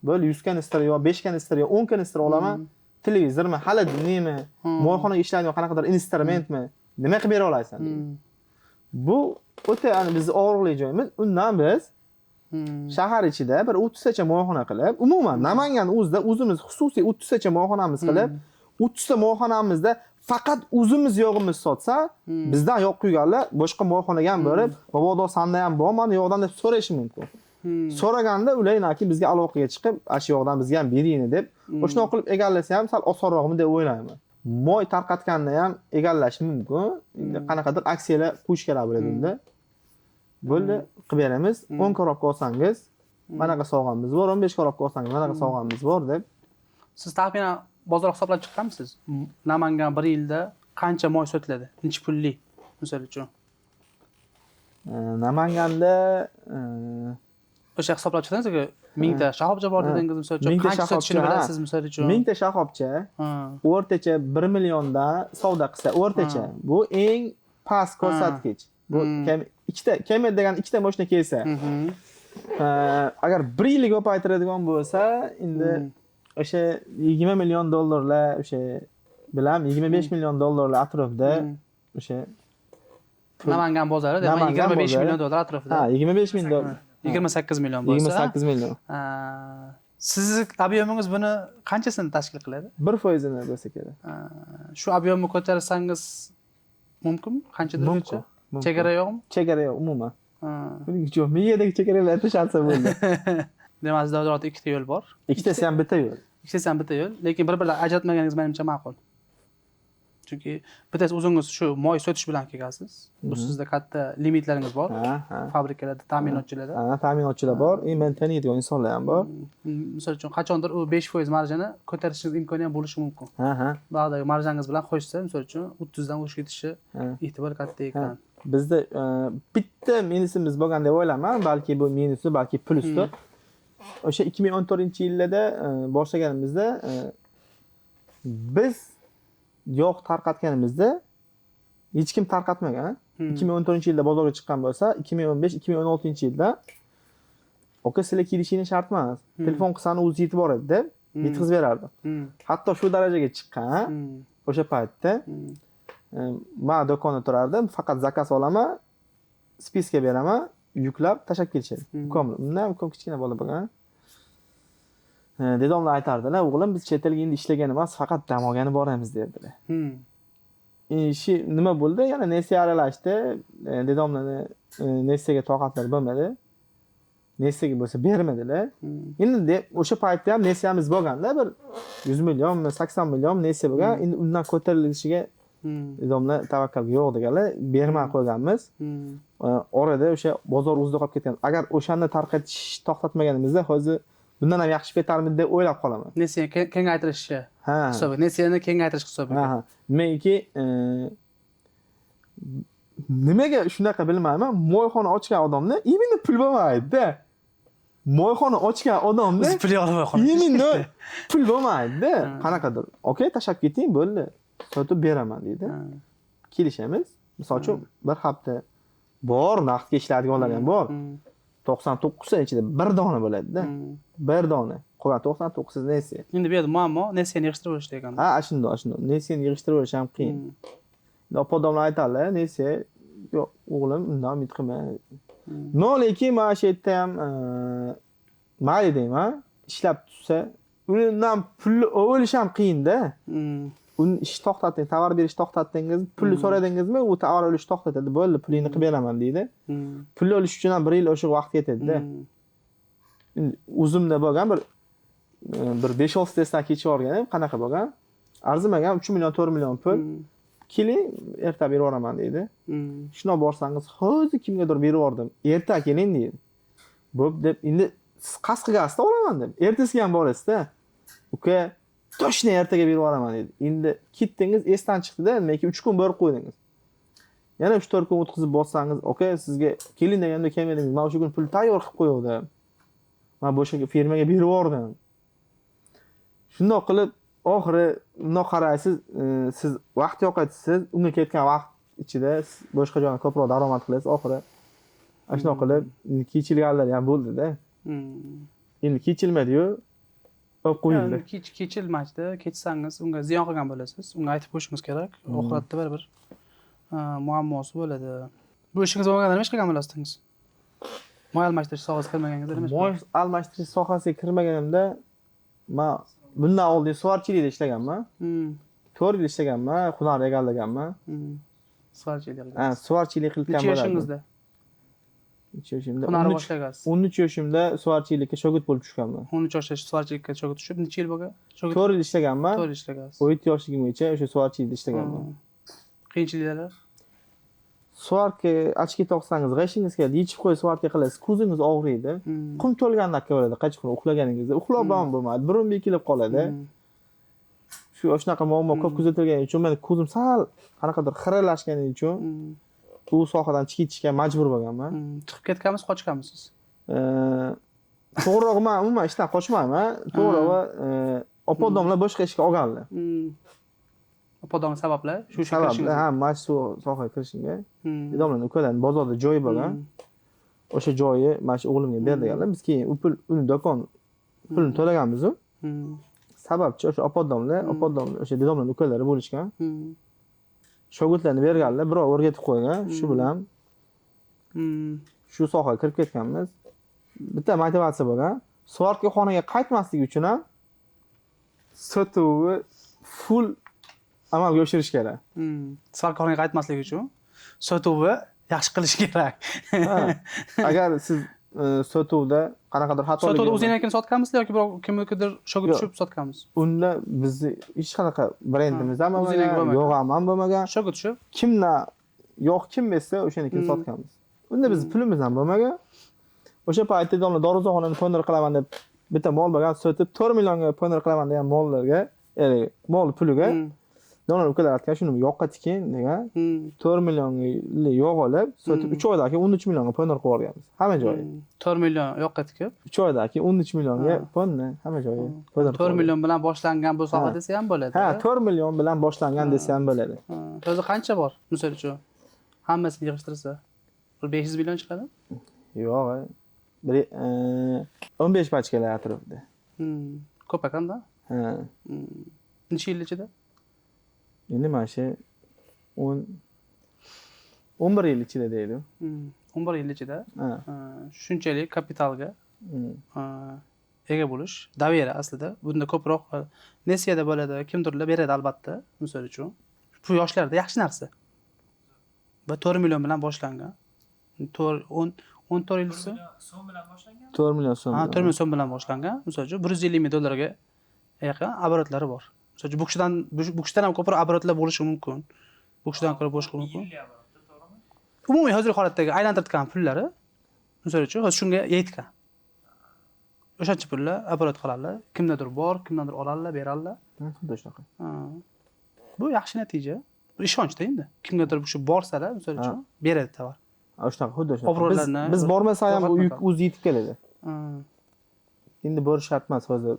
Bo'lib 100 kanistr yo 5 kanistr yo 10 kanistr olaman, televizormi, xolodilnikmi, molxonaga ishlaydigan qanaqadir instrumentmi, nima qilib bera olasan deydi. Bu o'ta, ya'ni bizning og'riqli joyimiz. Undan biz shahar ichida bir 30 tacha molxona qilib, umuman Namangan o'zida o'zimiz xususiy 30 tacha molxonamiz qilib, 30 ta molxonamizda faqat o'zimiz yog'imiz sotsa, bizdan yog' quyganlar boshqa molxonaga ham borib, mabodo sanda ham bormi, yog'dan deb so'rashi mumkin. So'raganda ular yoki bizga aloqaga chiqib, ana shu yog'dan bizga ham beringni deb, o'shuni qilib egallasa ham sal osonroqmi deb o'ylayman. Moy tarqatganda ham egallashi mumkin. Endi qanaqadir aksiyalar qo'yish kerak bo'ladi unda. Bo'ldi, qilib beramiz. 10 korobka olsangiz, manaqa sovg'amiz bor, 15 korobka olsangiz, manaqa sovg'amiz bor deb. Siz taxminan Bozor hisoblab chiqqanmisiz? Namangan bir yilda qancha moy sotiladi? Necha pulli misol uchun? Namanganda O'sha hisoblab chiqdingizku, 1000 ta shoxobcha bor dedingiz misol uchun. 1000 ta Qancha sotishini shoxobcha, ha. bilasiz misol uchun. 1000 ta shoxobcha o'rtacha 1 milliondan savdo qilsa, o'rtacha. Bu eng past ko'rsatkich. Bu ikkita, kam degan ikkita mashina kelsa. Agar bir yilga ko'paytiradigan bo'lsa, endi o'sha 20 million dollarlar, o'sha bilan 25 million dollarlar atrofida o'sha Namangan bozori, demak, Namangan 25 bozori. million dollar atrofida. Ha, 25 million dollar. 28 million bo'lsa. 28 million. Sizni объем ingiz buni qanchasini tashkil qiladi? 1%ini bo'lsa kerak. Shu объем ni ko'tarsangiz mumkinmi? Qanchadir Mumkin. Mumkin. Chegara yo'qmi? Chegara yo'q umuman. Buning uchun miyadagi chegaralar tashalsa bo'ldi. Demak, sizda ikkita yo'l bor. Ikkitasi ham bitta yo'l. Ikkitasi ham bitta yo'l, lekin bir-biridan ajratmaganingiz menimcha ma'qul. Chunki bittasi o'zingiz shu moy sotish bilan kelgansiz. Bu sizda katta limitlaringiz bor. Ha, ha. Fabrikalarda, ta'minotchilarda. Ha, ta'minotchilar bor, men taniydigan insonlar ham bor. Misol uchun, qachondir u 5% marjani ko'tarishingiz imkoni ham bo'lishi mumkin. Ha, ha. Ba'dagi marjangiz bilan qo'shsa, misol uchun, 30 dan oshib ketishi ehtimol katta ekan. Bizda bitta minusimiz bo'lgan deb o'ylayman, balki bu minusi, balki plyusdir. O'sha 2014-yillarda boshlaganimizda biz yog' tarqatganimizda hech kim tarqatmagan. 2014-yilda bozorga chiqqan bo'lsa, 2015-2016 yilda "Aka, sizlar kelishinglar shart emas. Telefon qilsani o'zi yetib boradi" deb yetkazib berardi. Hatto shu darajaga chiqqan o'sha paytda man do'konda turardim, faqat заказ olaman, списка beraman, yuklab tashlab kelishadi. Ukam, undan ukam kichkina bola bo'lgan. Dedomlar aytardilar, "O'g'lim, biz chet elga endi ishlagan emas, faqat dam olgani boramiz" derdilar. Ishi nima bo'ldi? Yana nesiya aralashdi. Dedomlarni nesiyaga toqatlari bo'lmadi. Nesiyaga bo'lsa bermadilar. Endi o'sha paytda ham nesiyamiz bo'lganda bir 100 millionmi, 80 million nesiya bo'lgan. Endi undan ko'tarilishiga dedomlar tavakkal yo'q deganlar, bermay qo'yganmiz. Orada o'sha bozor o'zida qolib ketgan. Agar o'shanda tarqatish to'xtatmaganimizda hozir bundan ham yaxshi ketarmidi deb o'ylab qolaman. Nesiyani kengaytirishni Ha. hisobiga, nesiyani kengaytirish hisobiga. Ha. Nimaiki, nimaga shunaqa bilmayman, moyxona ochgan odamda именно pul bo'lmaydi-da. Moyxona ochgan odamda O'zi pul yo'q moyxona. Именно pul bo'lmaydi-da. Qanaqadir. "Okey, tashlab keting, bo'ldi. Sotib beraman" deydi. Kelishamiz. Misol uchun, bir hafta bor, naqdga ishlaydiganlar ham bor. 99 ta ichida bir dona bo'ladi-da. Bir dona. Qolgan 99 nesiya. Endi bu yerda muammo nesiyani yig'ishtirib olishda ekan. Ha, shundoq, shundoq. Nesiyani yig'ishtirib olish ham qiyin. Opa odamlar aytadilar, "Nesiya yo'q, o'g'lim, undan umid qilma." No, lekin mana shu yerda ham mayli deyman, ishlab tursa, undan pulni olish ham qiyinda. Uni ish to'xtatding, tovar berish to'xtatdingiz, pulni so'radingizmi, u tovar olishni to'xtatadi, bo'ldi, pulingni qilib beraman deydi. Pulni olish uchun ham bir yil oshiq vaqt ketadi-da. Endi o'zimda bo'lgan bir 5-6 testdan kechib yuborganim qanaqa bo'lgan? Arzimagan 3 million, 4 million pul. "Keling, erta berib yuboraman" deydi. Shundoq borsangiz, "Hozir kimgadir berib yubordim. Erta keling" deydi. Bo'p deb, endi siz qasd qilgansizda olaman deb. Ertasiga ham borasiz-da. "Uka, точно ertaga berib yuboraman" deydi. Endi ketdingiz, esdan chiqdi-da, demak 3 kun borib qo'ydingiz. Yana 3-4 kun o'tkazib borsangiz, "Aka, sizga keling deganda kelmadingiz. Men o'sha kun pul tayyor qilib qo'ygandim. Men boshqa firmaga berib yubordim." Shundoq qilib oxiri bundoq qaraysiz, siz vaqt yo'qotasiz, unga ketgan vaqt ichida siz boshqa joydan ko'proq daromad qilasiz oxiri. Ana shundoq qilib kechilganlar ham bo'ldi-da. Endi kechilmadi-yu, olib qo'yildi. Yani kechilmasdi, kechsangiz unga ziyon qilgan bo'lasiz. Unga aytib qo'yishingiz kerak. Oxiratda baribir muammosi bo'ladi. Bu ishingiz bo'lmaganda nima ish qilgan bo'lardingiz? Moy almashtirish sohasiga kirmaganingizda nima ish Moy almashtirish sohasiga kirmaganimda man bundan oldin svarchilikda ishlaganman. 4 yil ishlaganman, hunar egallaganman. Svarchilik Ha, qilgan. svarchilik qilgan Necha bo'lardim. yoshingizda? Necha yoshimda? Hunarni 13 boshlagansiz. 13 yoshimda svarchilikka shogird bo'lib tushganman. 13 yoshda svarchilikka shogird tushib, necha yil bo'lgan? Shogird 4 yil ishlaganman. 4 yil ishlagansiz. 17 yoshligimgacha o'sha svarchilikda ishlaganman. Qiyinchiliklar? Сварка очки taqsangiz, g'ashingiz keladi, yechib qo'yib сварка qilasiz, ko'zingiz og'riydi. Qum to'lgandek bo'ladi, qancha kun uxlaganingizda. Uxlab ham bo'lmaydi, burun bekilib qoladi. Shu shunaqa muammo ko'p kuzatilgani uchun meni ko'zim sal qanaqadir xiralashgani uchun bu sohadan chiqib ketishga majbur bo'lganman. Chiqib ketganmiz, qochganmisiz? To'g'rirog'i man umuman ishdan qochmayman. To'g'rirog'i opa domla boshqa ishga olganlar. Opa domla sabablar shu ishga Sabablar, ha, mana shu sohaga kirishimga. Domlani ukalarni bozorda joyi bo'lgan. O'sha joyi mana shu o'g'limga ber deganlar. Biz keyin u pul, uni do'kon pulini to'laganmiz u. Sababchi o'sha opa domla, opa domla o'sha domlani ukalari bo'lishgan. Shogirdlarni berganlar, birov o'rgatib qo'ygan. Shu bilan shu sohaga kirib ketganmiz. Bitta motivatsiya bo'lgan. Svarka xonaga qaytmaslik uchun ham sotuvni full amalga oshirish kerak. Svarka xonaga qaytmaslik uchun sotuvni yaxshi qilish kerak. Agar siz sotuvda qanaqadir xatolik Sotuvda o'zingiznikini sotganmisizlar yoki birov kimnikidir shogird tushib sotganmiz? Unda bizni hech qanaqa brendimiz ham bo'lmagan, yo'q ham bo'lmagan. Shogird tushib kimdan yo'q kim bersa o'shanikini sotganmiz. Unda biz pulimiz ham bo'lmagan. O'sha paytda domla Doruzxonani ponder qilaman deb bitta mol bo'lgan, sotib 4 millionga ponder qilaman degan mollarga, ya'ni mol puliga domla ukalar aytgan, shuni yoqqa tiking degan. 4 millionga yo'q olib, sotib 3 oydan keyin 13 millionga ponder qilib yuborganmiz. Hamma joyi. 4 million yoqqa tikib, 3 oydan keyin 13 millionga ponni hamma joyi. 4 million bilan boshlangan bu soha desa ham bo'ladi. Ha, 4 million bilan boshlangan desa ham bo'ladi. O'zi qancha bor? Misol uchun hammasini yig'ishtirsa bir 500 million chiqadi? Yo'q, 15 pachkalar atrofida. Ko'p ekanda? Ha. Necha yil ichida? Endi mana shu 11 yil ichida deydi. 11 yil ichida shunchalik kapitalga ega bo'lish, доверие aslida. Bunda ko'proq nesiyada bo'ladi, kimdirlar beradi albatta, misol uchun. Bu yoshlarda yaxshi narsa. Va 4 million bilan boshlangan. 14 yil so'm bilan boshlangan. 4 million so'm. Ha, 4 million so'm bilan boshlangan. Misol uchun 150 ming dollarga yaqin оборотлari bor. Misol uchun bu kishidan ham ko'proq оборотlar bo'lishi mumkin. Bu kishidan ko'ra bo'lishi mumkin. Umumiy hozirgi holatdagi aylantirgan pullari misol uchun hozir shunga yetgan. O'shancha pullar оборот qiladilar. Kimdadir bor, kimdandir oladilar, beradilar. Xuddi shunaqa. Bu yaxshi natija. Bu ishonchda endi. Kimgadir shu borsalar, misol uchun beradi tovar. Shunaqa, xuddi shunaqa. Biz bormasa ham u yuk o'zi yetib keladi. Endi borish shart emas hozir.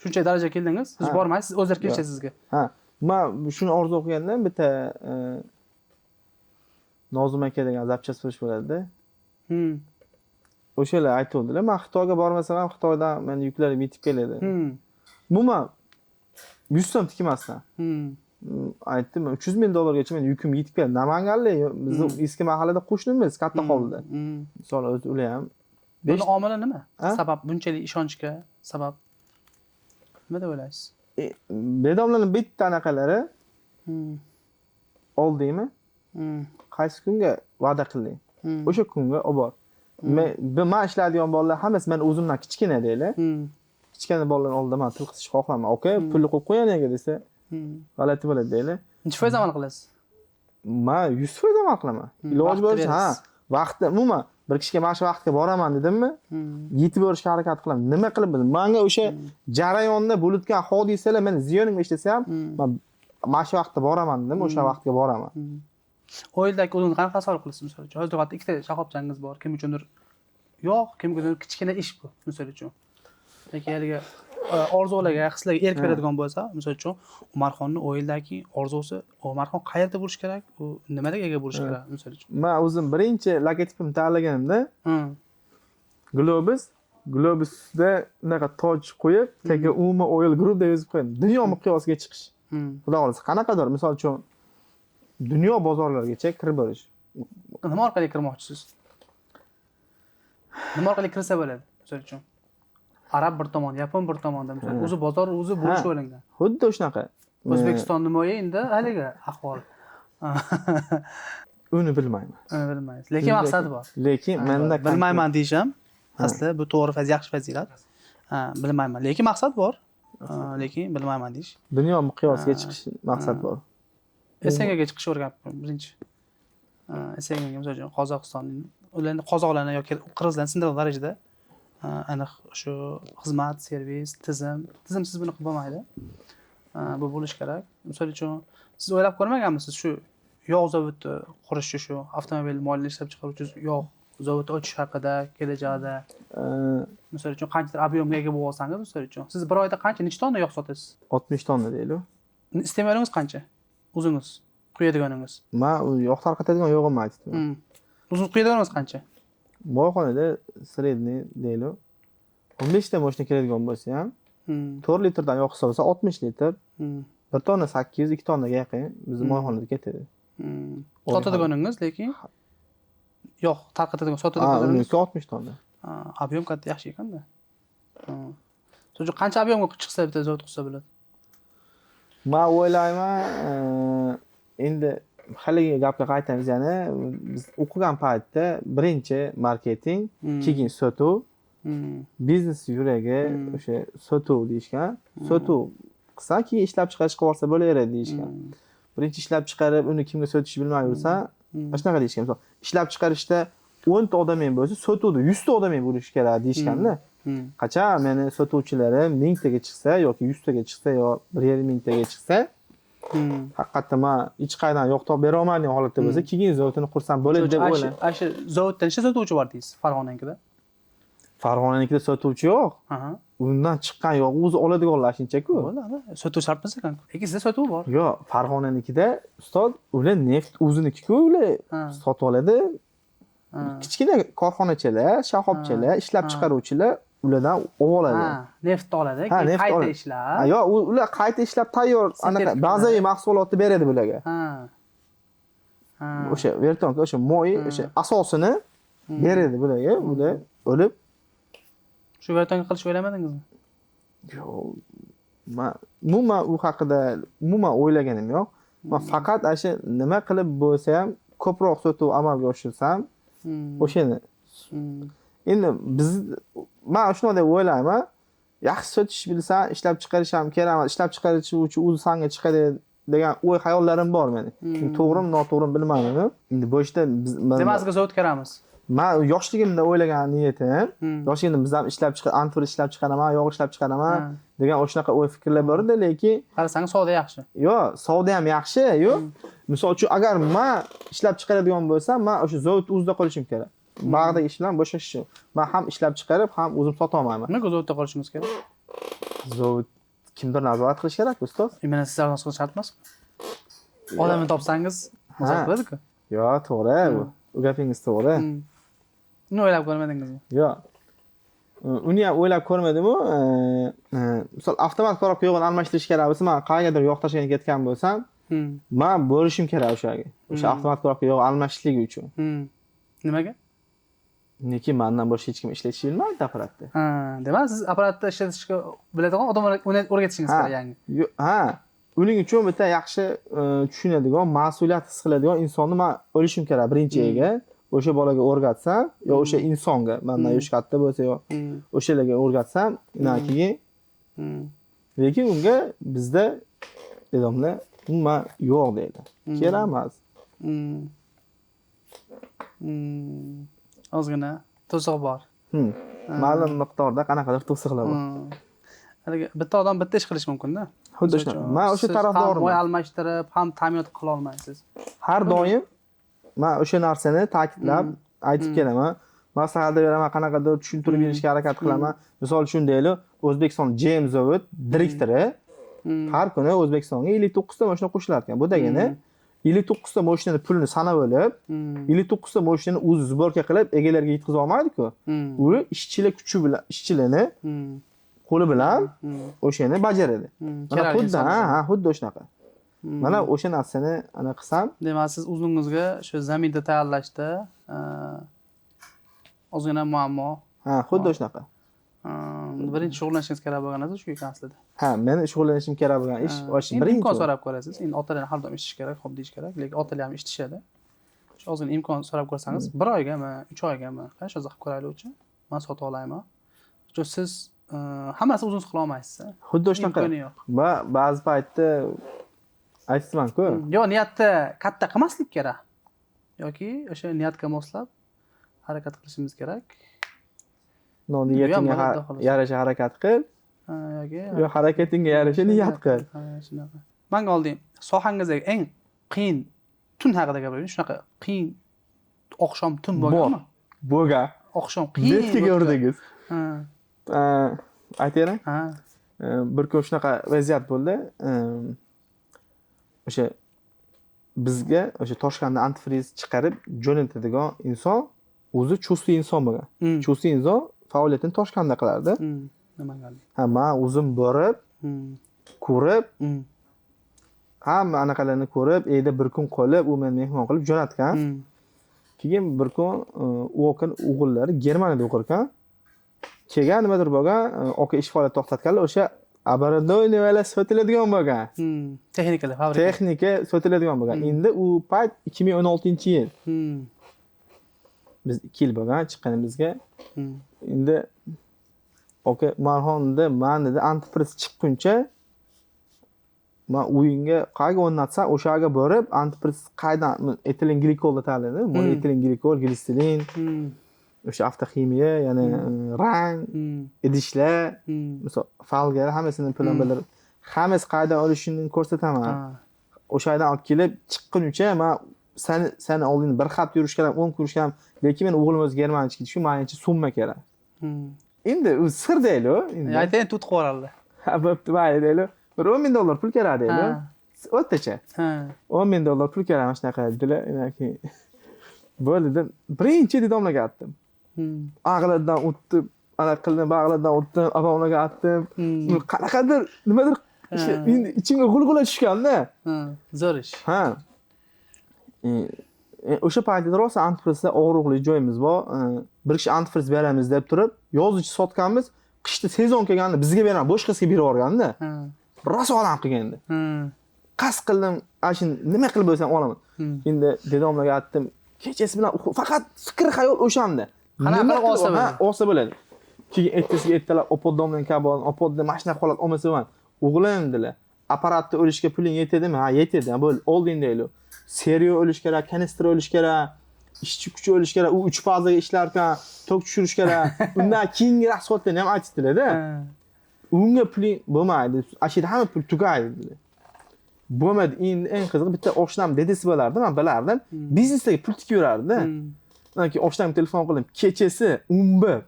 Shuncha darajaga keldingiz, siz bormaysiz, o'zlari kelishadi sizga. Ha, men shuni orzu qilgandan bitta Nozim aka degan zapchast furish bo'ladi-da. O'shalar aytuvdilar, men Xitoyga bormasam ham Xitoydan meni yuklarim yetib keladi. Umuman 100 so'm tikmasdan. Aytdim, 300 ming dollargacha meni yukim yetib keldi. Namanganlik, bizni eski mahallada qo'shnimiz, katta hovlida. Misol o'zi ular ham. Buni omili nima? Sabab bunchalik ishonchga sabab nima deb o'ylaysiz? Bedomlarning bitta anaqalari oldingmi? Qaysi kunga va'da qilding? O'sha kunga olib bor. Men ishlaydigan bolalar hammasi men o'zimdan kichkina deylar. Kichkina bolalarni oldida men til qisishni xohlamayman. Okey, pulni qo'yib qo'ying nega desa, g'alati bo'ladi deylar. Necha foiz amal qilasiz? Men 100% amal qilaman. Iloji boricha, ha, vaqtda umuman bir kishiga mana shu vaqtga boraman dedimmi, yetib borishga harakat qilaman. Nima qilib bildim? Menga o'sha jarayonda bo'lib o'tgan hodisalar meni ziyonimga ishlasa ham, men mana shu vaqtda boraman dedim, o'sha vaqtga boraman. Oiladagi o'zini qanaqa tasavvur qilasiz misol uchun? Hozir vaqtda ikkita shoxobchangiz bor, kim uchundir yo'q, kim uchundir kichkina ish bu misol uchun. Lekin haligi orzularga, hislarga erk beradigan bo'lsa, misol uchun Umarxonni oiladagi orzusi, Umarxon qayerda bo'lishi kerak, u nimaga ega bo'lishi kerak misol uchun? Men o'zim birinchi logotipimni tanlaganimda Globusda unaqa toj qo'yib, tagiga Uma Oil Group deb yozib qo'ydim. Dunyo miqyosiga chiqish. Xudo xohlasa qanaqadir, misol uchun dunyo bozorlarigacha kirib borish. Nima orqali kirmoqchisiz? Nima orqali kirsa bo'ladi, misol uchun? Arab bir tomon, yapon bir tomonda, misol o'zi bozor o'zi bo'lishi o'ylangan. Xuddi shunaqa. O'zbekiston nima endi haligi ahvol. Uni bilmayman. Uni bilmaysiz. Lekin maqsad bor. Lekin menda bilmayman deyish ham asli bu to'g'ri, yaxshi fazilat. Ha, bilmayman. Lekin maqsad bor. Lekin bilmayman deyish. Dunyo miqyosiga chiqish maqsad bor. SNGga chiqish o'rganib birinchi. SNGga misol uchun Qozog'iston, ularni qozoqlarni yoki qirg'izlarni sindirgan darajada aniq shu xizmat, servis, tizim, tizimsiz buni qilib bo'lmaydi. Bu bo'lishi kerak. Misol uchun, siz o'ylab ko'rmaganmisiz shu yog' zavodi qurishni, shu avtomobil moyini ishlab chiqaruvchi yog' zavodi ochish haqida kelajakda? Misol uchun, qanchadir объем ga ega bo'lib olsangiz, misol uchun, siz bir oyda qancha, necha tonna yog' sotasiz? 60 tonna deylik. Iste'molingiz qancha? O'zingiz quyadiganingiz. Man yog' tarqatadigan yog'imni aytdim. O'zingiz quyadiganingiz qancha? Moyxonada средний deylik. 15 ta mashina keladigan bo'lsa ham, 4 litrdan yog' hisoblasa 60 litr. 1 tonna 800, 2 tonnaga yaqin bizni moyxonada ketadi. Sotadiganingiz lekin yog' tarqatadigan, sotadiganingiz 60 tonna. Объем katta, yaxshi ekanda. Misol uchun, qancha объем ga chiqsa bitta zavod qursa bo'ladi? Man o'ylayman, endi haligi gapga qaytamiz yana. Biz o'qigan paytda birinchi marketing, keyin sotuv, biznes yuragi o'sha sotuv deyishgan. Sotuv qilsan, keyin ishlab chiqarish qilib olsa bo'laveradi deyishgan. Birinchi ishlab chiqarib, uni kimga sotishni bilmay yursan, mana shunaqa deyishgan. Misol, ishlab chiqarishda 10 ta odam ham bo'lsa, sotuvda 100 ta odam ham bo'lishi kerak deyishganda. Qachon meni sotuvchilarim 1000 taga chiqsa yoki 100 taga chiqsa yo 1,5 ming taga chiqsa, haqiqatda man hech qayerdan yo'q topib bera olmaydigan holatda bo'lsa, keyin zavodini qursam bo'ladi deb o'ylayman. Shu zavodda necha sotuvchi bor deysiz Farg'onanikida? Farg'onanikida sotuvchi yo'q. Undan chiqqan yo'q, o'zi oladiganlar shuncha-ku. Bo'ladi. Sotuv shart emas ekan. Lekin sizda sotuv bor. Yo'q, Farg'onanikida ustoz, ular neft o'ziniki-ku, ular sotib oladi. Kichkina korxonachalar, shoxobchalar, ishlab chiqaruvchilar ulardan oladi. Neft oladi, keyin qayta ishlab. Yo'q, ular qayta ishlab tayyor anaqa bazaviy mahsulotni beradi bularga. O'sha vertonka, o'sha moy, o'sha asosini beradi bularga, ular o'lib. Shu vertonka qilishni o'ylamadingizmi? Yo'q. Men umuman u haqida umuman o'ylaganim yo'q. Men faqat o'sha nima qilib bo'lsa ham ko'proq sotuv amalga oshirsam, o'shani. Endi biz, men shunday deb o'ylayman, yaxshi sotish bilsan, ishlab chiqarish ham kerak emas, ishlab chiqarish uchun o'zi sanga chiqadi degan o'y xayollarim bor meni. To'g'rimi, noto'g'rimi bilmayman. Endi bu ishda biz nimasiga zavod kiramiz? Men yoshligimda o'ylagan niyatim, yoshligimda biz ham ishlab chiqar, antur ishlab chiqaraman, yog' ishlab chiqaraman degan o'shanaqa o'y fikrlar bor edi, lekin qarasangiz savdo yaxshi. Yo'q, savdo ham yaxshi, yo'q. Misol uchun, agar men ishlab chiqaradigan bo'lsam, men o'sha zavod o'zida qolishim kerak. Bag'dagi ish bilan bo'shashishim. Men ham ishlab chiqarib, ham o'zim sota olmayman. Nimaga zavodda qolishingiz kerak? Zavod kimdir nazorat qilish kerak, ustoz. Mana siz nazorat qilish shart emas. Odamni topsangiz nazorat qiladi-ku. Yo'q, to'g'ri bu. U gapingiz to'g'ri. Uni o'ylab ko'rmadingizmi? Yo'q. Uni ham o'ylab ko'rmadim-u. Misol, avtomat korobka yog'ini almashtirish kerak bo'lsa, men qayergadir yog' tashlagan ketgan bo'lsam, men bo'lishim kerak o'shaga. O'sha avtomat korobka yog' almashishligi uchun. Nimaga? Lekin mendan boshqa hech kim ishlatishni bilmaydi apparatni. Demak, siz apparatni ishlatishga biladigan odamlarga o'rgatishingiz kerak yangi. Ha, uning uchun bitta yaxshi tushunadigan, mas'uliyat his qiladigan insonni men o'lishim kerak birinchi ega. O'sha bolaga o'rgatsam, yo o'sha insonga, mendan yoshi katta bo'lsa yo o'shalarga o'rgatsam, undan keyin lekin unga bizda odamlar umuman yo'q deydi. Kerak emas. Ozgina to'siq bor. Ma'lum miqdorda qanaqadir to'siqlar bor. Haligi bitta odam bitta ish qilishi mumkin-da. Xuddi shunaqa. Men o'sha tarafdorman. Moy almashtirib, ham ta'minot qila olmaysiz. Har doim men o'sha narsani ta'kidlab aytib kelaman. Maslahat beraman, qanaqadir tushuntirib berishga harakat qilaman. Misol uchun deylik, O'zbekiston GM zavod direktori har kuni O'zbekistonga 59 ta mashina qo'shilar ekan. Bu degani 59 ta mashinani pulini sanab olib, 59 ta mashinani o'zi zborka qilib egalariga yetkaza olmaydi-ku. U ishchilar kuchi bilan, ishchilarni qo'li bilan o'shani bajaradi. Mana xuddi, ha, xuddi o'shanaqa. Mana o'sha narsani ana qilsam, demak siz o'zingizga shu zaminda tayyorlashda ozgina muammo. Ha, xuddi o'shanaqa. Birinchi shug'ullanishingiz kerak bo'lgan narsa shu ekan aslida. Ha, meni shug'ullanishim kerak bo'lgan ish o'sha birinchi. Imkon so'rab ko'rasiz. Endi otalar har doim eshitish kerak, xo'p deyish kerak, lekin otalar ham eshitishadi. Shu ozgina imkon so'rab ko'rsangiz, bir oygami, 3 oygami, qancha uzoq qilib ko'raylik, men sotib olayman. Chunki siz hammasi o'zingiz qila olmaysiz. Xuddi shunaqa. Va ba'zi paytda aytibman-ku. Yo'q, niyatni katta qilmaslik kerak. Yoki o'sha niyatga moslab harakat qilishimiz kerak. Niyatingga yarasha harakat qil. Yoki Yo harakatingga yarasha niyat qil. Ha, shunaqa. Manga olding sohangizdagi eng qiyin tun haqida gapiring. Shunaqa qiyin oqshom tun bo'lganmi? Bo'lgan. Oqshom qiyin. Netga ko'rdingiz. Ha. Aytaymi? Ha. Bir kun shunaqa vaziyat bo'ldi. O'sha bizga o'sha Toshkentda antifriz chiqarib jo'natadigan inson o'zi chustli inson bo'lgan. Chustli inson faoliyatini Toshkentda qilardi. Nimaga? Ha, men o'zim borib, ko'rib, hamma anaqalarni ko'rib, evda bir kun qolib, u meni mehmon qilib jo'natgan. Keyin bir kun u akani o'g'illari Germaniyada o'qir ekan. Kelgan nimadir bo'lgan, aka ish faoliyat to'xtatganlar, o'sha оборудованиеlar sotiladigan bo'lgan. Texnikalar, fabrika. Texnika sotiladigan bo'lgan. Endi u payt 2016-yil. Biz 2 yil bo'lgan chiqqanimizga. Endi aka Marhonda man dedi antifriz chiqquncha man uyingga qayerga o'rnatsam o'sha yerga borib antifriz qaydan etilen glikolda tanlaydi. Monoetilen glikol, gliserin, o'sha avtoximiya, ya'ni rang, idishlar, misol falgalar hammasini plombalar, hammasi qayerdan olishini ko'rsataman. O'sha yerdan olib kelib chiqquncha man seni oldingda bir hafta yurishga ham, 10 kun yurishga ham, lekin men o'g'lim o'zi Germaniyaga ketishga menimcha summa kerak. Endi u sir deyli, endi. Aytayin tut qo'yarlar. Ha, bo'pti, mayli deyli. Bir $10,000 pul kerak deyli. O'rtacha. $10,000 pul kerak mana shunaqa dedilar. Keyin bo'ldi dedim. Birinchi dedomlarga aytdim. Ag'lardan o'tdim, ana qildim, bag'lardan o'tdim, abamlarga aytdim. Qanaqadir nimadir endi ichimga g'ulg'ula tushganda. Zo'r ish. Ha. O'sha paytda rosa antifrizda og'riqli joyimiz bor. Bir kishi antifriz beramiz deb turib, yoz ichi sotganmiz, qishda sezon kelganda bizga beramiz, boshqasiga berib yuborganda. Rosa odam qilganda. Qasd qildim, ana shuni nima qilib bo'lsam olaman. Endi dedomlarga aytdim, kechasi bilan faqat fikr xayol o'shanda. Qanaqa qilib olsa bo'ladi? Olsa bo'ladi. Keyin ertasiga ertalab opoddomdan kabon, opodda mana shunaqa holat olmasa bo'ladi. O'g'lim dedilar, apparatni olishga puling yetadimi? Ha, yetadi. Bo'ldi, olding deydi. Seriyo olish kerak, kanistra olish kerak, ishchi kuchi olish kerak, u 3 fazaga ishlar ekan, tok tushirish kerak. Undan keyingi rasxodlarni ham aytdilar-da. Unga puling bo'lmaydi. Ana shu yerda hamma pul tugaydi dedilar. Bo'lmadi. Endi eng qizig'i bitta oshnam dedesi bo'lardi, men bilardim. Biznesdagi pul tikib yurardi. Undan keyin oshnamga telefon qildim. Kechasi 11.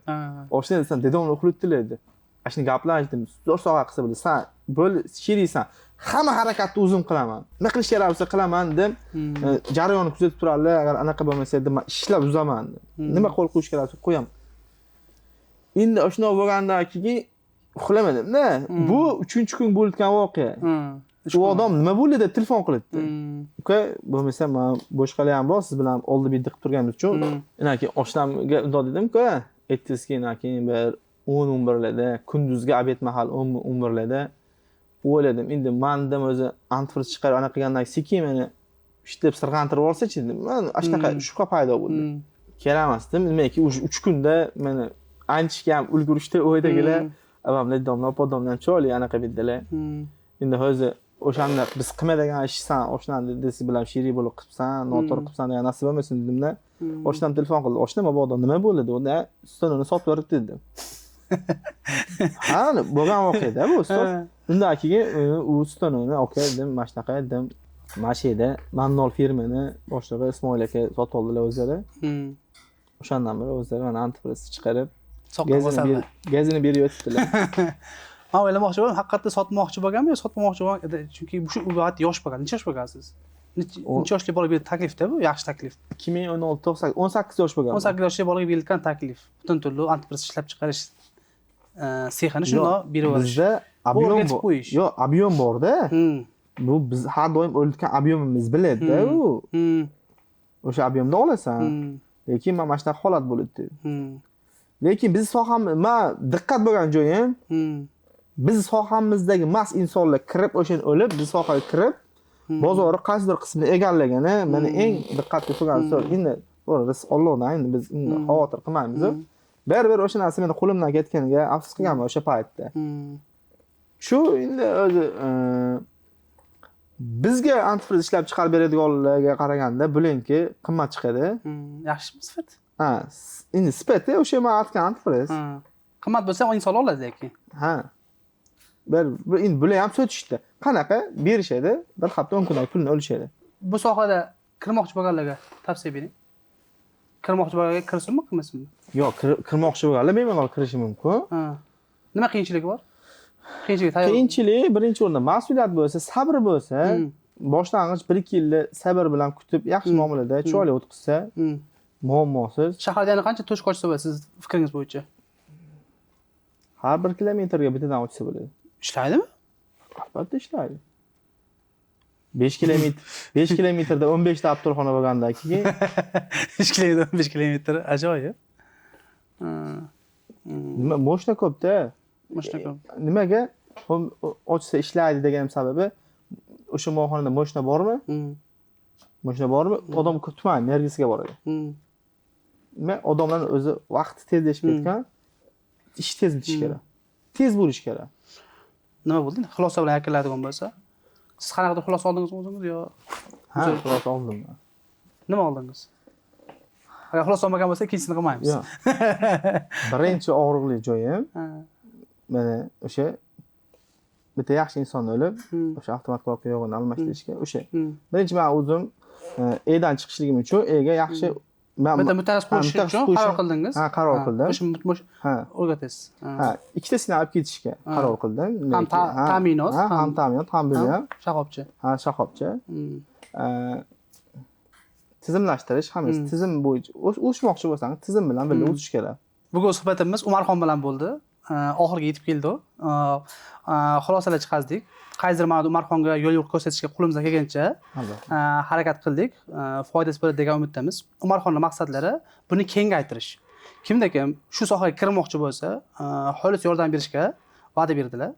Oshna desam, dedom uxlatdilar dedi. Ana shuni gaplashdim. Zo'r sog'a qilsa bo'ldi. San bo'l, sheriksan. Hamma harakatni o'zim qilaman. Nima qilish kerak bo'lsa qilaman dedim. Jarayonni kuzatib turarlar, agar anaqa bo'lmasa dedim, men ishlab uzaman dedim. Nima qo'l qo'yish kerak bo'lsa qo'yaman. Endi shunday bo'lgandan keyin uxlamadim-da. Bu 3-kun bo'lgan voqea. U odam nima bo'ldi deb telefon qilibdi. Uka, bo'lmasa men boshqalar ham bor, siz bilan oldi berdi qilib turganimiz uchun. Undan keyin oshnamga undoq dedim-ku, ertasiga undan keyin bir 10-11larda, kunduzgi obed mahal 10-11larda o'yladim. Endi mandim o'zi antifriz chiqarib anaqa qilgandan sekin meni ishlab sirg'antirib olsa-chi dedim. Men ana shunaqa shubha paydo bo'ldi. Kerak emas dedim. Nimaki o'sha 3 kunda meni anchga ham ulgurishdi o'ydagilar. Avamlar domla, opadomlar chiroyli anaqa bitdilar. Endi hozir o'shanda biz qilmaydigan ishsan, oshnam dedesi bilan sherik bo'lib qilibsan, noto'g'ri qilibsan degan nasib bo'lmasin dedimda. Oshnam telefon qildi. Oshnam mabodo nima bo'ldi dedi. Unda ustunini sotib yuboribdi dedim. Ha, bo'lgan voqea-da bu ustoz. Undan keyin u ustunini aka dedim, mana shunaqa dedim. Mana shu yerda Mannol firmani boshlig'i Ismoil aka sotib oldilar o'zlari. O'shandan beri o'zlari mana antifriz chiqarib gazini berib yotibdilar. Men o'ylamoqchi bo'ldim, haqiqatda sotmoqchi bo'lganmi yo sotmoqchi bo'lgan? Chunki shu vaqt yosh bo'lgan. Necha yosh bo'lgansiz? Necha yoshli bolaga berilgan taklifda bu, yaxshi taklif. 2016 18 yosh bo'lgan. 18 yoshli bolaga berilgan taklif. Butun turli antifriz ishlab chiqarish sexini shundoq berib yuborish. Bizda ob'yom bor. Yo'q, ob'yom bor-da. Bu biz har doim o'lgan ob'yomimiz biladi-da u. O'sha ob'yomda olasan. Lekin mana shunaqa holat bo'ladi. Lekin biz sohamiz, men diqqat bo'lgan joyim, biz sohamizdagi mas insonlar kirib o'shani o'lib, biz sohaga kirib, bozorni qaysidir qismini egallagani meni eng diqqatga solgan so'z. Endi to'g'ri, rizq Allohdan, endi biz endi xavotir qilmaymiz. Baribir o'sha narsa meni qo'limdan ketganiga afsus qilganman o'sha paytda. Shu endi o'zi bizga antifriz ishlab chiqarib beradiganlarga qaraganda bilinki qimmat chiqadi. Yaxshimi sifat? Ha, endi sifati o'sha men aytgan antifriz. Qimmat bo'lsa inson oladi lekin. Ha. Bir endi bular ham sotishdi. Qanaqa berishadi? Bir hafta 10 kundan pulni olishadi. Bu sohada kirmoqchi bo'lganlarga tavsiya bering. Kirmoqchi bo'lganlarga kirsinmi, kirmasinmi? Yo'q, kirmoqchi bo'lganlar bemalol kirishi mumkin. Nima qiyinchiligi bor? Qiyinchilik tayyor. Qiyinchilik birinchi o'rinda mas'uliyat bo'lsa, sabr bo'lsa, boshlang'ich 1-2 yilda sabr bilan kutib, yaxshi muomalada chiroyli o'tkazsa, muammosiz. Shaharda yana qancha toshka ochsa bo'ladi siz fikringiz bo'yicha? Har 1 kilometrga bittadan ochsa bo'ladi. Ishlaydimi? Albatta ishlaydi. 5 kilometr, 5 kilometrda 15 ta aptorxona bo'lgandan keyin 5 kilometr, 15 kilometr ajoyib. Nima moshina ko'p-da. Moshina ko'p. Nimaga ochsa ishlaydi deganim sababi o'sha molxonada moshina bormi? Moshina bormi? Odam tuman Nergisga boradi. Nima odamlarning o'zi vaqti tezlashib ketgan, ish tez bitishi kerak. Tez bo'lishi kerak. Nima bo'ldi? Xulosa bilan yakunlaydigan bo'lsa, siz qanaqadir xulosa oldingizmi o'zingiz yo? Ha, xulosa oldim men. Nima oldingiz? Agar xulosa olmagan bo'lsa, ikkinchisini qilmaymiz. Yo'q. Birinchi og'riqli joyim mana o'sha bitta yaxshi inson o'lib, o'sha avtomat korobka yo'g'ini almashtirishga o'sha. Birinchi men o'zim Edan chiqishligim uchun Ega yaxshi bitta mutaxassis qo'yish uchun qaror qildingiz? Ha, qaror qildim. O'sha o'rgatasiz. Ha, ikkitasini olib ketishga qaror qildim. Ham ta'minot, ham ta'minot, ham buni ham shoxobcha. Ha, shoxobcha. Tizimlashtirish, hammasi tizim bo'yicha o'smoqchi bo'lsangiz, tizim bilan birga o'sish kerak. Bugun suhbatimiz Umarxon bilan bo'ldi. Oxiriga yetib keldi. Xulosalar chiqardik. Qaysidir ma'noda Umarxonga yo'l yo'q ko'rsatishga qo'limizdan kelgancha harakat qildik. Foydasi bo'ladi degan umiddamiz. Umarxonning maqsadlari buni kengaytirish. Kimda kim shu sohaga kirmoqchi bo'lsa, xolis yordam berishga va'da berdilar.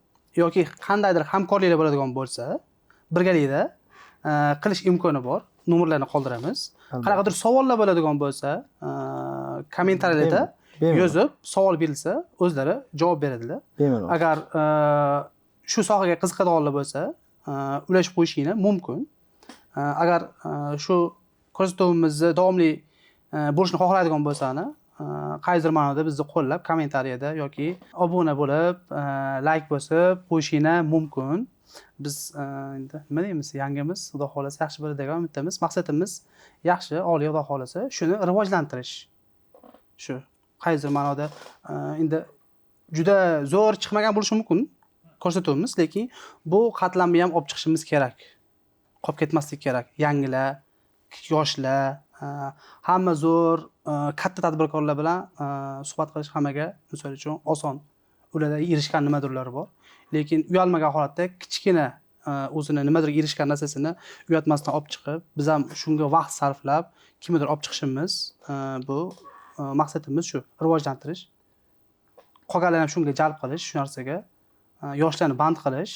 Yoki qandaydir hamkorliklar bo'ladigan bo'lsa, birgalikda qilish imkoni bor. Nomerlarni qoldiramiz. Qanaqadir savollar bo'ladigan bo'lsa, kommentariyalarda yozib savol berilsa, o'zlari javob beradilar. Agar shu sohaga qiziqadiganlar bo'lsa, ulashib qo'yishinglar mumkin. Agar shu ko'rsatuvimizni davomli bo'lishini xohlaydigan bo'lsani, qaysidir ma'noda bizni qo'llab kommentariyada yoki obuna bo'lib, like bosib qo'yishinglar mumkin. Biz endi nima deymiz, yangimiz Xudo xolasa yaxshi bo'ladi degan umiddamiz. Maqsadimiz yaxshi, oliy Xudo xolasa shuni rivojlantirish. Shu qaysidir ma'noda endi juda zo'r chiqmagan bo'lishi mumkin ko'rsatuvimiz, lekin bu qatlamni ham olib chiqishimiz kerak. Qolib ketmaslik kerak. Yangilar, yoshlar, hamma zo'r katta tadbirkorlar bilan suhbat qilish hammaga misol uchun oson. Ularda erishgan nimadirlar bor. Lekin uyalmagan holatda kichkina o'zini nimadirga erishgan narsasini uyatmasdan olib chiqib, biz ham shunga vaqt sarflab kimnidir olib chiqishimiz, bu maqsadimiz shu, rivojlantirish. Qolganlarni ham shunga jalb qilish, shu narsaga yoshlarni band qilish,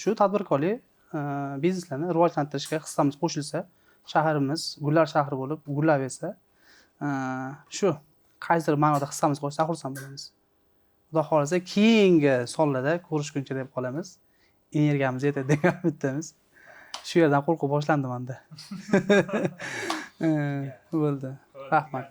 shu tadbirkorlik bizneslarni rivojlantirishga hissamiz qo'shilsa, shahrimiz gullar shahri bo'lib gullaversa, shu qaysidir ma'noda hissamiz qo'shsa xursand bo'lamiz. Xudo xolasa keyingi sonlarda ko'rishguncha deb qolamiz. Energiyamiz yetadi degan umiddamiz. Shu yerdan qo'rquv boshlandi menda. Bo'ldi. Rahmat.